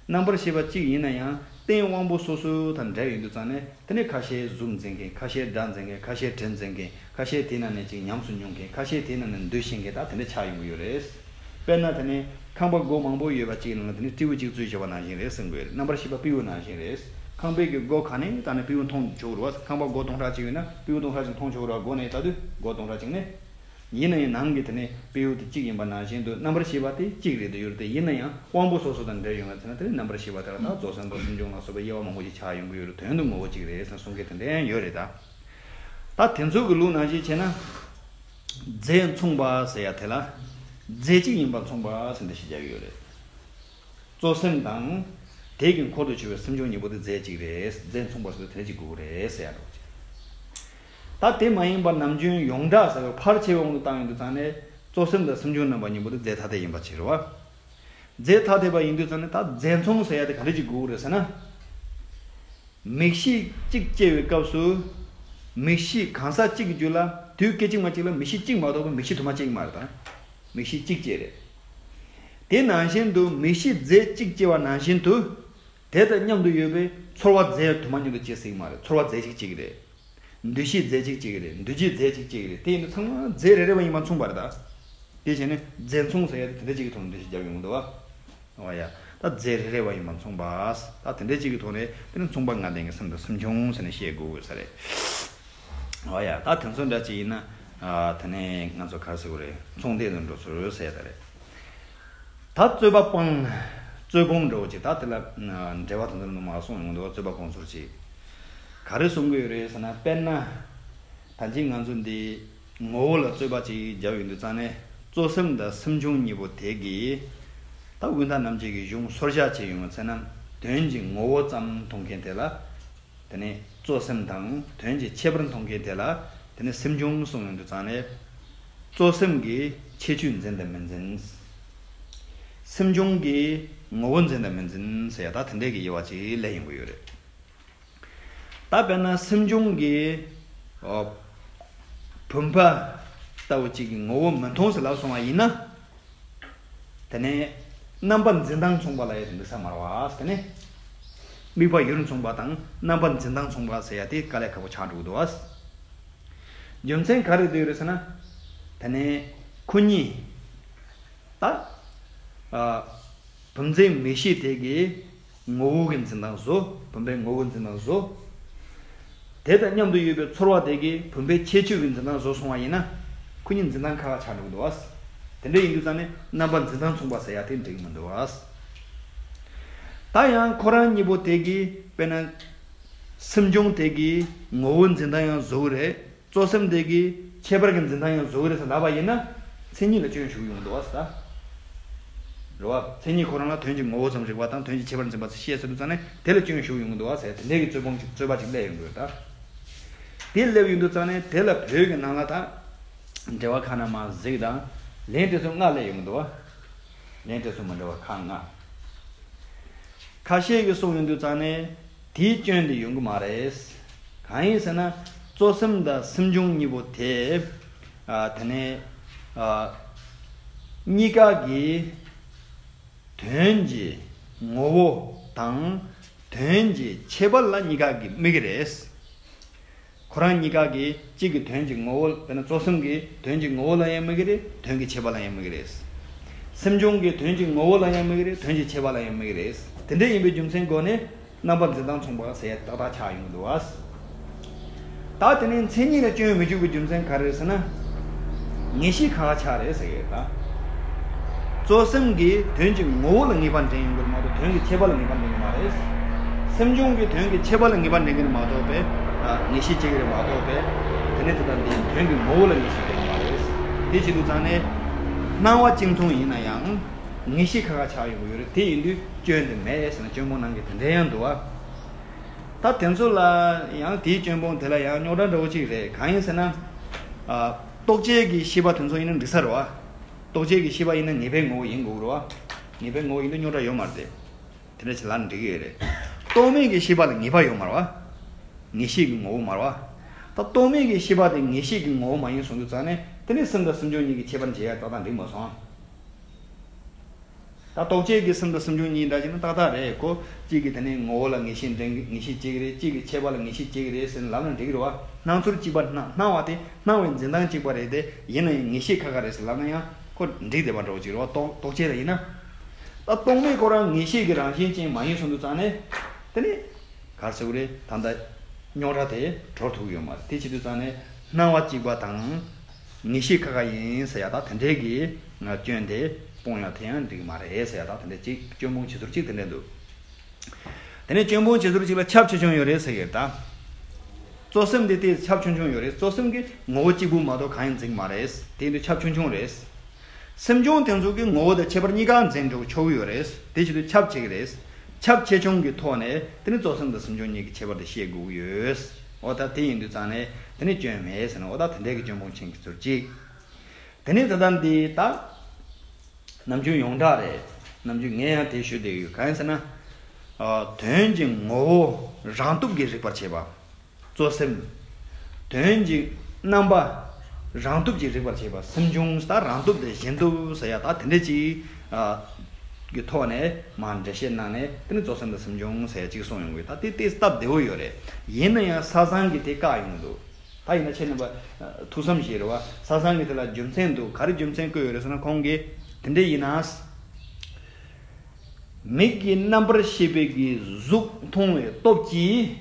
རྣམ་པར་ཤེས་པ་གཅིག་ཡིན་ན་ཡང་རྟེན་དབང་པོ་སོ་སོ་དང་འབྲེལ་ཡོད་དུས་ཙང་ནས། དེ་ནས་ཁ་ཤས་གཟུགས་འཛིན་མཁན། ཁ་ཤས་སྒྲ་འཛིན་མཁན། ཁ་ཤས་དྲི་འཛིན་མཁན། ཁ་ཤས་དེའི་ནང་ནས་ཅིག་ཉམས་སུ་མྱོང་མཁན། ཁ་ཤས་དེའི་ནང་ནས་འདུ་ཤེས་མཁན། ད་དེ་འདྲ་ཆགས་ཡོང་གི་ཡོད་རེད། དཔེར་ན་དེ་ནས་ཁང་པ་སྒོ་མང་པོ་ཡོད་པ་གཅིག་ནང་ལ་དེ་ནས་སྤྲེའུ་གཅིག་འཛུལ་བྱས་པ་ནང་བཞིན་རེད་གསུང་གི་ཡོད་རེད། རྣམ་པར་ཤེས་པ་སྤྲེའུ་ནང་བཞིན་རེད། ཁང་པའི་གི་སྒོ་ག་ནས་ད་ནས་སྤྲེའུ་མཐོང་ཆོག་རེད་བ། ཁང་པ་སྒོ་སྟོང་ཕྲག་གཅིག་ཡོད་ན་སྤྲེའུ་སྟོང་ཕྲག་གཅིག་མཐོང་ཆོག་རེད་བ། སྒོ་ནས་ད་དུས་སྒོ་སྟོང་ཕྲག་གཅིག་ནས། ཡིན་ན་ཡང་ནང་གི་དེ་ནས་སྤྲེའུ་དེ་གཅིག་ཡིན་པ་ནང་བཞིན་དུ་རྣམ་པར་ཤེས་པ་དེ་གཅིག་རེད་དུ་ཡོད་རེད་དེ། ཡིན་ན་ཡང་དབང་པོ་སོ་སོ་དང་འབྲེལ་ཡོང་བ་ཚེ་ན་དེ་ནི་རྣམ་པར་ཤེས་པ་དེ་ལ་ད་རྫོགས་སེམས་དང་སེམས་བྱུང་ལ་སོགས་པའི་དབྱེ་བ་མང་པོ་ཞིག་ཆགས་ཡོང་གི་ཡོད་རེད། དོན་དུ་ངོ་བོ་གཅིག་རེད་ཟེར་གསུང་མཁན་དེ་འདྲ་ཡང་ཡོད་རེད་ད། ད་དེ་ཚོ་གི་ལུགས་ནང་བཞིན་བྱས་ན། རྫས་མཚུངས་པ་ཟེར་ཡ་དེ་ལ། རྫས་གཅིག་ཡིན་པ་མཚུངས་པ་ཟེར་འདི་ཞིག་རྒྱག་གི་ཡོད་རེད། རྫོགས་སེམས་དང་། དེ་གི་འཁོར་དུ་གྱུར་པའི་སེམས་བྱུང་གཉིས་པོ་དེ་རྫས་གཅིག་རེད། རྫས་མཚུངས་པ་ཟེར་དུས་དེ་གཅིག་དགོས་ཀྱི་རེད་ཟེར་ཡ་འདྲ་བོ་ཅིག་ད་དེ་མ་ཡིན་པར་ནམ་རྒྱུན་ཡོངས་གྲགས་ཟེར་བའི་ཕལ་ཆེ་བའི་དབང་དུ་བཏང་ཡོང་དུས་ཙང་ནས། རྫོགས་སེམས་དང་སེམས་བྱུང་རྣམ་པ་གཉིས་པོ་དེ་རྫས་ཐ་དད་ཡིན་པ་ཅིག་རེད་བ། རྫས་ཐ་དད་པ་ཡིན་དུས་ཙང་ནས་ད་རྫས་མཚུངས་ཟེར་ཡ་དེ་ག་འདྲ་ཅིག་དགོས་ཀྱི་རེད་ཟེར་ན། མིག་ཤེས་གཅིག་སྐྱེ་བའི་སྐབས་སུ། མིག་ཤེས་གང་ཟག་གཅིག་གི་རྒྱུད་ལ་དུས་སྐད་ཅིག་མ་གཅིག་ལ་མིག་ཤེས་གཅིག་མ་གཏོགས་པའི་མིག་ཤེས་དུ་མ་སྐྱེ་གི་མ་རེད་ད། མིག་ཤེས་གཅིག་སྐྱེ་རེད། དེ་ནང་བཞིན་དུ་མིག་ཤེས་རྫས་གཅིག་སྐྱེ་བ་ནང་བཞིན་དུ། དེ་དང་མཉམ་དུ་ཡོད་པའི་ཚོར་བ་རྫས་དུ་མ་མཉམ་དུ་སྐྱེ་སྲིད་ཀྱི་མ་རེད། ཚོར་བ་རྫས་གཅིག་སྐྱེ་གི་རེད། འདུ་ཤེས་རྫས་གཅིག་སྐྱེ་གི་རེད། འདུ་བྱེད་རྫས་གཅིག་སྐྱེ་གི་རེད། དེ་ཡིན་དུས་ཚང་མ་རྫས་རེ་རེ་བ་ཡིན་པ་མཚུངས་པ་རེད་ད། དེ་བྱས་ནས་རྫས་མཚུངས་ཟེར་ཡ་དེ་དེ་འདྲ་གཅིག་གི་ཐོག་ནས་འགྲེལ་བཤད་རྒྱག་ཡོང་གི་འདུག་བ། འོ་ཡ། ད་རྫས་རེ་རེ་བ་ཡིན་པ་མཚུངས་པ། ད་དེ་འདྲ་གཅིག་གི་ཐོག་ནས་དེ་ནི་མཚུངས་པ་ལྔ་ལྡན་གྱི་སེམས་དང་སེམས་བྱུང་ཟེར་ནས་བཤད་དགོས་དགོས་ས་རེད། འོ་ཡ། ད་དེ་ཚོ་འདྲ་གཅིག་ཡིན་ན། ཨ། དེ་ནས་ང་ཚོ་ག་རེ་ཟེར་དགོས་རེད། མཚུངས་ལྡན་དུ་འགྲོ་ཚུལ་ཟེར་ཡ་ད་རེད། ད་རྩོད་པ་སྤོང་། རྩོད་སྤོང་འདྲ་བོ་ཅིག་ད་དེ་ལ་འགྲེལ་བ་དེ་ཚོ་ནང་མར་གསུངས་ཡོང་གི་འདུག་རྩོད་པ་སྤོང་ཚུལ་ཅིག་ག་རེ་གསུང་གི་ཡོད་རེད་ཟེར་ན། དཔེར་ན། ད་ཅི་ང་ཚོ་འདི་ངོ་བོ་ལ་རྩོད་པ་ཅིག་བརྒྱབ་ཡོང་དུས་ཙང་ནས། རྫོགས་སེམས་དང་སེམས་བྱུང་གཉིས་པོ་དེ་གིས་ད་དབུས་མཐའ་རྣམ་འབྱེད་ཀྱི་གཞུང་སོར་བཞག་བྱས་ཡོང་བའི་ཚེ་ན། དོན་གྱི་ངོ་བོ་ཙམ་མཐོང་མཁན་དེ་ལ། དེ་ནས་རྫོགས་སེམས་དང་དོན་གྱི་ཁྱད་པར་མཐོང་མཁན་དེ་ལ། དེ་ནས་སེམས་བྱུང་གསུངས་ཡོང་དུས་ཙང་ནས། རྫོགས་སེམས་ཀྱིས་ཁྱད་ཆོས་འཛིན་དང་མི་འཛིན། སེམས་བྱུང་གིས་ངོ་བོ་འཛིན་དང་མི་འཛིན་ཟེར་ཡ་ད་དེ་འདྲའི་གི་དབྱེ་བ་ཅིག་སླེབས་ཡོང་གི་ཡོད་རེད། ད་དཔེར་ན་སེམས་བྱུང་གིས། ཨོ། བུམ་པ་ལྟ་བུ་གཅིག་གི་ངོ་བོ་མི་མཐོང་ཟེར་ལབ་སོང་བ་ཡིན་ན། དེ་ནས་རྣམ་པ་འཛིན་སྟངས་མཚུངས་པ་ལབ་ཡ་དེ་འདུག་ས་མ་རེད་བ། དེ་ནས་དམིགས་པ་ཡུལ་མཚུངས་པ་དང་རྣམ་པ་འཛིན་སྟངས་མཚུངས་པ་ཟེར་ཡ་དེ་དཀའ་ལས་ཁག་པོ་ཆགས་འགྲོ་གི་འདུག་བ། རྒྱུ་མཚན་ག་རེ་འདུག་རེད་ཟེར་ན། དེ་ནས་ཁོ་གཉིས། ད། ཨ། བུམ་འཛིན་མིག་ཤེས་དེ་གིས་ངོ་བོ་གི་འཛིན་སྟངས་བཟོ། བུམ་པའི་ངོ་བོ་འཛིན་སྟངས་བཟོ། དེ་དང་མཉམ་དུ་ཡོད་པའི་ཚོར་བ་དེ་གིས་བུམ་པའི་ཁྱད་ཆོས་ཀྱི་འཛིན་སྟངས་བཟོ་སོང་བ་ཡིན་ན། ཁོ་གཉིས་འཛིན་སྟངས་ཁག་ཁག་ཆགས་འགྲོ་གི་འདུག་བ། དེ་འདྲ་ཡིན་དུས་ཙང་ནས་རྣམ་པ་འཛིན་སྟངས་མཚུངས་པ་ཟེར་ཡ་དེ་འགྲིག་གི་མི་འདུག་བ། ད་ཡང་ཁོ་རང་གཉིས་པོ་དེ་གིས་དཔེར་ན། སེམས་བྱུང་དེ་གིས་ངོ་བོ་འཛིན་སྟངས་ཡང་བཟོ་གི་རེད། རྫོགས་སེམས་དེ་གིས་ཁྱད་པར་གྱི་འཛིན་སྟངས་ཡང་བཟོ་གི་རེད་ཟེར་ལབ་པ་ཡིན་ན། མཚན་ཉིད་ལ་སྐྱོན་ཞུགས་ཡོང་གི་འདུག་བ་ཟེར། རེད་བ། མཚན་ཉིད་ཁོ་རང་ལ་དོན་གྱི་ངོ་བོ་ཙམ་རིག་པ་དང་དོན་གྱི་ཁྱད་པར་འཛིན་པ་ཞེས་ཟེར་དུས་ཙང་ནས་དེ་ལ་སྐྱོན་ཞུགས་ཡོང་གི་འདུག་བ་ཟེར། དེ་འདྲའི་གི་རྩོད་སྤོང་ཅིག་རྩོད་པ་ཅིག་སླེབས་ཡོང་གི་ཡོད་ད། དེ་སླེབས་ཡོང་དུས་ཙང་ནས་དེ་ལ་བོད་ཀྱི་ནང་ལ་ད། འགྲེལ་བ་ཁག་ན་མ་གཟིགས་དང་། ལན་དེ་ཚོ་ལྔ་སླེབས་ཡོང་གི་འདུག་བ། ལན་དེ་ཚོ་མི་འདྲ་བ་ཁག་ལྔ། ཁ་ཤས་ཀྱིས་གསུངས་ཡོང་དུས་ཙང་ནས་དེའི་སྐྱོན་དེ་ཡོང་གི་མ་རེད། གང་ཡིན་ཟེར་ན། རྫོགས་སེམས་དང་སེམས་བྱུང་གཉིས་པོ་དེ། ཨ། དེ་ནས། ཨ། གཉིས་ཀ་གི་དོན་གྱི་ངོ་བོ་དང་དོན་གྱི་ཁྱད་པར་ལ་གཉིས་ཀ་གིས་དམིགས་ཀྱི་རེད། ཁོ་རང་གཉིས་ཀ་གིས་གཅིག་གིས་དོན་གྱི་ངོ་བོ། དཔེར་ན་རྫོགས་སེམས་ཀྱིས་དོན་གྱི་ངོ་བོ་ལ་ཡང་དམིགས་ཀྱི་རེད། དོན་གྱི་ཁྱད་པར་ལ་ཡང་དམིགས་ཀྱི་རེད། སེམས་བྱུང་གིས་དོན་གྱི་ངོ་བོ་ལ་ཡང་དམིགས་ཀྱི་རེད། དོན་གྱི་ཁྱད་པར་ལ་ཡང་དམིགས་ཀྱི་རེད། དེ་འདྲ་ཡིན་པའི་རྒྱུ་མཚན་སྒོ་ནས་རྣམ་པ་འཛིན་སྟངས་མཚུངས་པ་ཟེར་ཡ་ཏག་ཏག་ཆགས་ཡོང་གི་འདུག་བ། ད་དེ་ནས་མཚན་ཉིད་ལ་སྐྱོན་མི་འཇུག་པའི་རྒྱུ་མཚན་ག་རེ་རེད་ཟེར་ན། ངེས་ཤེས་ཁག་ཁག་ཆགས་རེད་ཟེར་གྱི་ཡོད་ད། རྫོགས་སེམས་ཀྱིས་དོན་གྱི་ངོ་བོ་ལ་ངེས་པ་འདྲེན་ཡོང་གི་རེད་མ་གཏོགས་དོན་གྱི་ཁྱད་པར་ལ་ངེས་པ་འདྲེན་གྱི་མ་རེད། སེམས་བྱུང་གིས་དོན་གྱི་ཁྱད་པར་ལ་ངེས་པ་འདྲེན་གྱི་རེད་མ་གཏོགས་པས། ཨ། ངེས་ཤེས་སྐྱེ་གི་རེད་མ་གཏོགས་པས། དེ་ནས་དེ་དང་འདི་དོན་གྱི་ངོ་བོ་ལ་ངེས་ཤེས་སྐྱེ་གི་མ་རེད། དེ་བྱེད་དུས་ཙང་ནས། སྣང་བ་གཅིག་མཚུངས་ཡིན་ན་ཡང་། ངེས་ཤེས་ཁག་ཁག་ཆགས་ཡོང་གི་ཡོད་རེད། དེ་ཡིན་དུས་སྐྱོན་དེ་མེད་ཟེར་ན་སྐྱོན་སྤོང་ནང་གི་དེ་འདྲ་ཡང་འདུག་བ། ད་དེ་ཚོ་ལ་ཡང་དེའི་སྐྱོན་སྤོང་དེ་ལ་ཡང་རྙོག་དྲ་འདྲ་བོ་ཅིག་རེད། གང་ཡིན་ཟེར་ན། ཨ། རྟོག་བཅས་ཀྱི་ཤེས་པ་དེ་ཚོ་ཡིན་ན་འགྲིག་ས་རེད་བ། རྟོག་བཅས་ཀྱི་ཤེས་པ་ཡིན་ན་ངེས་པའི་ངོ་བོ་ཡིན་དགོས་རེད་བ། ངེས་པའི་ངོ་བོ་ཡིན་དུས་རྙོག་དྲ་ཡོད་མ་རེད་དེ། དེ་འདྲ་ཞིག་ལབ་ན་འགྲིག་གི་ཡོད་རེད། རྟོག་མེད་ཀྱི་ཤེས་པ་ལ་ངེས་པ་ཡོད་མ་རེད་བ། ངེས་ཤེས་ཀྱི་ངོ་བོ་མ་རེད་བ། ད་རྟོག་མེད་ཀྱི་ཤེས་པ་དེ་ངེས་ཤེས་ཀྱི་ངོ་བོ་མ་ཡིན་སོང་དུས་ཙང་ནས་དེ་ནི་སེམས་དང་སེམས་བྱུང་གཉིས་ཀྱི་ཁྱད་པར་འབྱེད་ཡ་ཏག་ཏག་འགྲིག་མ་སོང་། ད་རྟོག་བཅས་ཀྱི་སེམས་དང་སེམས་བྱུང་གཉིས་འདྲ་ཞིག་ན་ཏག་ཏག་རེད་ཁོ། གཅིག་གིས་དེ་ནི་ངོ་བོ་ལ་ངེས་ཤེས་འདྲེན་གྱི་ངེས་ཤེས་བྱེད་ཀྱི་རེད། གཅིག་གིས་ཤེས་པ་ལ་ངེས་ཤེས་བྱེད་ཀྱི་རེད་ཟེར་ནས་ལབ་ན་འགྲིག་གི་རེད་བ། སྣང་ཚུལ་གཅིག་པ་སྣང་སྣང་བ་དེ་སྣང་བའི་འཛིན་སྟངས་གཅིག་པ་རེད་དེ་ཡིན་ན་ཡང་ངེས་ཤེས་ཁ་ཁ་རེད་ཟེར་ལབ་ན་ཡང་ཁོ་འགྲིག་བསྡད་པ་འདྲ་བོ་ཅིག་རེད་བ། རྟོག་རྟོག་བཅས་ལ་ཡིན་ན། ད་རྟོག་མེད་ཁོ་རང་ངེས་ཤེས་ཀྱི་རང་བཞིན་ཅན་མ་ཡིན་སོང་དུས་ཙང་ནས་དེ་ནི་ག་རེ་ཟེར་དགོས་རེད། ད་ལྟ་རྙོག་དྲ་དེ་གྲོལ་ཐུབ་ཀྱི་ཡོད་མ་རེད། དེ་བྱེད་དུས་ཙང་ནས་སྣང་བ་གཅིག་པ་དང་ངེས་ཤེས་ཁ་ཁ་ཡིན་ཟེར་ཡ་ད་དེ་འདྲའི་གི་སྐྱོན་དེ་སྤོང་ཡ་དེ་ཡང་འགྲིག་གི་མ་རེད་ཟེར་ཡ་ད་དེ་འདྲ་གཅིག་སྐྱོན་སྤོང་བྱེད་ཚུལ་གཅིག་དེ་འདྲ་འདུག་དེ་ནས་སྐྱོན་སྤོང་བྱེད་ཚུལ་གཅིག་ལ་ཁྱབ་ཆེ་ཆུང་ཡོད་རེད་ཟེར་གི་རེད་ད། གཙོ་སེམས་དེ་དེ་ཁྱབ་ཆུང་ཆུང་ཡོད་རེད། གཙོ་སེམས་ཀྱི་ངོ་བོ་གཅིག་པུ་མ་གཏོགས་གང་ཡང་འཛིན་གྱི་མ་རེད། དེ་ཡིན་དུས་ཁྱབ་ཆུང་ཆུང་རེད། སེམས་བྱུང་དེ་ཚོ་གི་ངོ་བོ་དང་ཁྱད་པར་གཉིས་ཀ་འཛིན་འགྲོ་ཆོག་གི་ཡོད་རེད། དེ་བྱེད་དུས་ཁྱབ་ཆེ་གི་རེད། ཁྱབ་ཆེ་ཆུང་གི་ཐོག་ནས་དེ་ནི་གཙོ་སེམས་དང་སེམས་བྱུང་གཉིས་ཀྱི་ཁྱད་པར་དེ་ཤེས་དགོས་ཀྱི་ཡོད། འོ་ད་དེ་ཡིན་དུས་ཙང་ནས་དེ་ནི་སྐྱོན་མེད་ཟེར་ན་འོ་ད་དེ་འདྲའི་གི་སྐྱོན་སྤོང་བྱེད་ཀྱི་ཚུལ་གཅིག་དེ་ནས་ད་ལྟ་འདི་ད་ནམ་རྒྱུན་ཡོངས་གྲགས་རེད། ནམ་རྒྱུན་ངས་ཡང་དེ་ཞུ་བསྡད་ཡོད། གང་ཡིན་ཟེར་ན། ཨ། དོན་གྱི་ངོ་བོ་རང་སྟོབས་ཀྱིས་རིག་པར་བྱེད་པ། གཙོ་སེམས། དོན་གྱི་རྣམ་པ་རང་སྟོབས་ཀྱིས་རིག་པར་བྱེད་པ། སེམས་བྱུང་ད་རང་སྟོབས་དང་གཞན་སྟོབས་ཟེར་ཡ་ད་དེ་འདྲ་ཅིག་ཨ། གི་ཐོག་ནས་མར་འགྲེལ་བཤད་གནང་ནས་དེ་ནི་གཙོ་སེམས་དང་སེམས་བྱུང་ཟེར་ཡ་ཅིག་གསུངས་ཡོང་གི་ཡོད། ད་དེ་དེ་སྟབས་བདེ་བོ་ཡོད་རེད། ཡིན་ན་ཡང་ས་སང་གི་དེ་བཀག་ཡོང་གི་འདུག་ད་ཡིན་ན་ཁྱེད་རྣམ་པ་ཐུགས་བསམ་བཞེས་རོགས། ས་སང་གི་དེ་ལ་རྒྱུ་མཚན་འདུག་ག་རེ་རྒྱུ་མཚན་བཀོད་ཡོད་རེད་ཟེར་ན་ཁོང་གིས་དེ་འདྲ་ཡིན་ན། མིག་གི་རྣམ་པར་ཤེས་པའི་གི་གཟུགས་མཐོང་བའི་སྟོབས་ཀྱིས་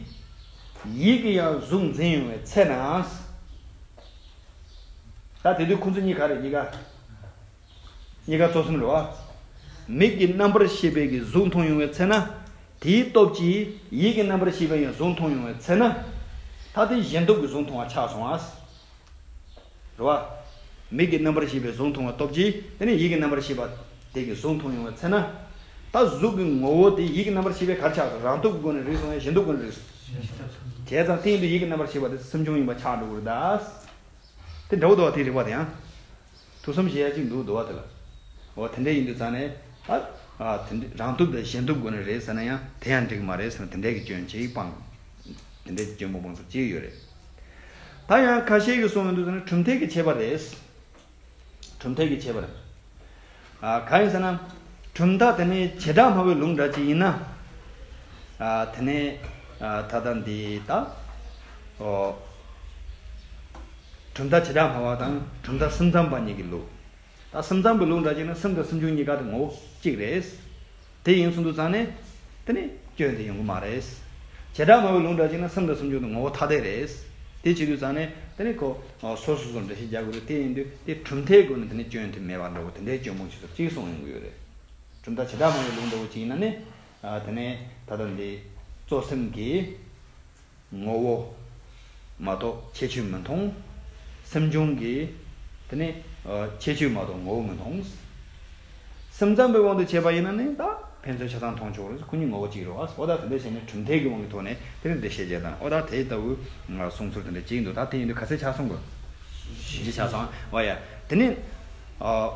ཡིད་ཀྱི་ཡང་གཟུགས་འཛིན་ཡོང་བའི་ཚེ་ན། ད་དེ་དུས་ཁོང་ཚོ་གཉིས་ག་རེ་གཉིས་ཀ་གཉིས་ཀ་གཙོ་སེམས་རེད་བ། མིག་གི་རྣམ་པར་ཤེས་པའི་གི་གཟུགས་མཐོང་ཡོང་བའི་ཚེ་ན། དེའི་སྟོབས་ཀྱིས་ཡིད་ཀྱི་རྣམ་པར་ཤེས་པའི་ཡང་གཟུགས་མཐོང་ཡོང་བའི་ཚེ་ན། ད་དེ་གཞན་སྟོབས་ཀྱི་གཟུགས་མཐོང་བ་ཆགས་སོང་ཨ། རེད་བ། མིག་གི་རྣམ་པར་ཤེས་པའི་གཟུགས་མཐོང་བ་སྟོབས་ཀྱིས་དེ་ནས་ཡིད་ཀྱི་རྣམ་པར་ཤེས་པ་དེ་གི་གཟུགས་མཐོང་ཡོང་བའི་ཚེ་ན། ད་གཟུགས་ཀྱི་ངོ་བོ་དེ་ཡིད་ཀྱི་རྣམ་པར་ཤེས་པའི་གར་ཆགས་སོང་། རང་སྟོབས་ཀྱི་སྒོ་ནས་རིག་སོང་ཡང་གཞན་སྟོབས་ཀྱི་སྒོ་ནས་རིག་སོང་། བྱས་ཙང་དེ་ཡིན་དུས་ཡིད་ཀྱི་རྣམ་པར་ཤེས་པ་དེ་སེམས་བྱུང་ཡིན་པ་ཆགས་འགྲོ་གི་རེད་ད། དེ་འདྲ་བོ་འདུག་བ་དེའི་རིག་པ་དེ་ཡང་། ཐུགས་བསམ་བཞེས་ཡ་གཅིག་འདུག་འདུག་བ་དེ་ལ། འོ་དེ་འདྲ་ཡིན་དུས་ཙང་ནས་ཨ། ཨ་དེ་འདྲ་རང་སྟོབས་དང་གཞན་སྟོབས་སྒོ་ནས་རེད་ཟེར་ན་ཡང་དེ་ཡང་འགྲིག་མ་རེད་ཟེར་ན་དེ་འདྲའི་གི་སྐྱོན་ཅིག་སྤང་། དེ་འདྲའི་གི་སྐྱོན་མ་སྤང་ཐུབ་ཅིག་ཡོད་རེད། ད་ཡང་ཁ་ཤས་ཀྱིས་གསུངས་ཡོང་དུས་ཙང་ནས་གྲུབ་མཐའི་གི་ཁྱད་པར་རེད། གྲུབ་མཐའི་གི་ཁྱད་པར། ཨ་གང་ཡིན་ཟེར་ན། གྲུབ་མཐའ་དེ་ནི་བྱེ་བྲག་སྨྲ་བའི་ལུང་འདྲ་ཅིག་ཡིན་ན། ཨ་དེ་ནི་ཨ་ད་ལྟ་འདི་ད། ཨོ། གྲུབ་མཐའ་བྱེ་བྲག་སྨྲ་བ་དང་གྲུབ་མཐའ་སེམས་ཙམ་པ་གཉིས་ཀྱི་ལུགས། ད་སེམས་ཙམ་པའི་ལུགས་འདྲ་ཅིག་ན་སེམས་དང་སེམས་བྱུང་གཉིས་ཀ་དེ་ངོ་བོ་གཅིག་རེད། དེ་ཡིན་སོང་དུས་ཙང་ནས་དེ་ནི་སྐྱོན་དེ་ཡོང་གི་མ་རེད། བྱེ་བྲག་སྨྲ་བའི་ལུགས་འདྲ་ཅིག་ན་སེམས་དང་སེམས་བྱུང་དེ་ངོ་བོ་ཐ་དད་རེད། དེ་བྱེད་དུས་ཙང་ནས་དེ་ནི་ཁོ་སོ་སོ་སོར་འགྲེལ་བཤད་རྒྱག་དགོས་རེད། དེ་ཡིན་དུས་དེ་གྲུབ་མཐའི་སྒོ་ནས་དེ་ནི་སྐྱོན་དེ་མེད་པ་འདྲ་བོ་དེ་འདྲའི་སྐྱོན་སྤོང་བྱེད་ཚུལ་གཅིག་གསུངས་ཡོང་གི་ཡོད་རེད། གྲུབ་མཐའ་བྱེ་བྲག་སྨྲ་བའི་ལུགས་འདྲ་བོ་ཅིག་ཡིན་ན་ནི། ཨ་དེ་ནས་ད་ལྟ་འདི་གཙོ་སེམས་ཀྱི་ངོ་བོ་མ་གཏོགས་ཁྱད་ཆོས་མི་མཐོང་། སེམས་བྱུང་གི་དེ་ནས་ཨ་ཁྱད་ཆོས་མ་གཏོགས་ངོ་བོ་མི་མཐོང་། སེམས་ཙམ་པའི་དབང་དུ་བྱས་པ་ཡིན་ན་ནི་ད་ཕན་ཚུན་ཆ་ཚང་མཐོང་ཆོག་རེད། ཁོ་གཉིས་ངོ་བོ་གཅིག་རེད་བ། འོ་ད་དེ་འདྲ་བྱས་ནས་གྲུབ་མཐའི་གི་དབང་གི་ཐོག་ནས་དེ་ནས་འགྲེལ་བཤད་བྱས་དང་འོ་ད་དེ་ལྟ་བུ་གསུང་ཚུལ་དེ་འདྲ་གཅིག་འདུག་ད་དེ་ཡིན་དུས་ག་ཚད་ཆགས་སོང་གི། བཞི་ཆགས་སོང་། འོ་ཡ། དེ་ནས་ཨ།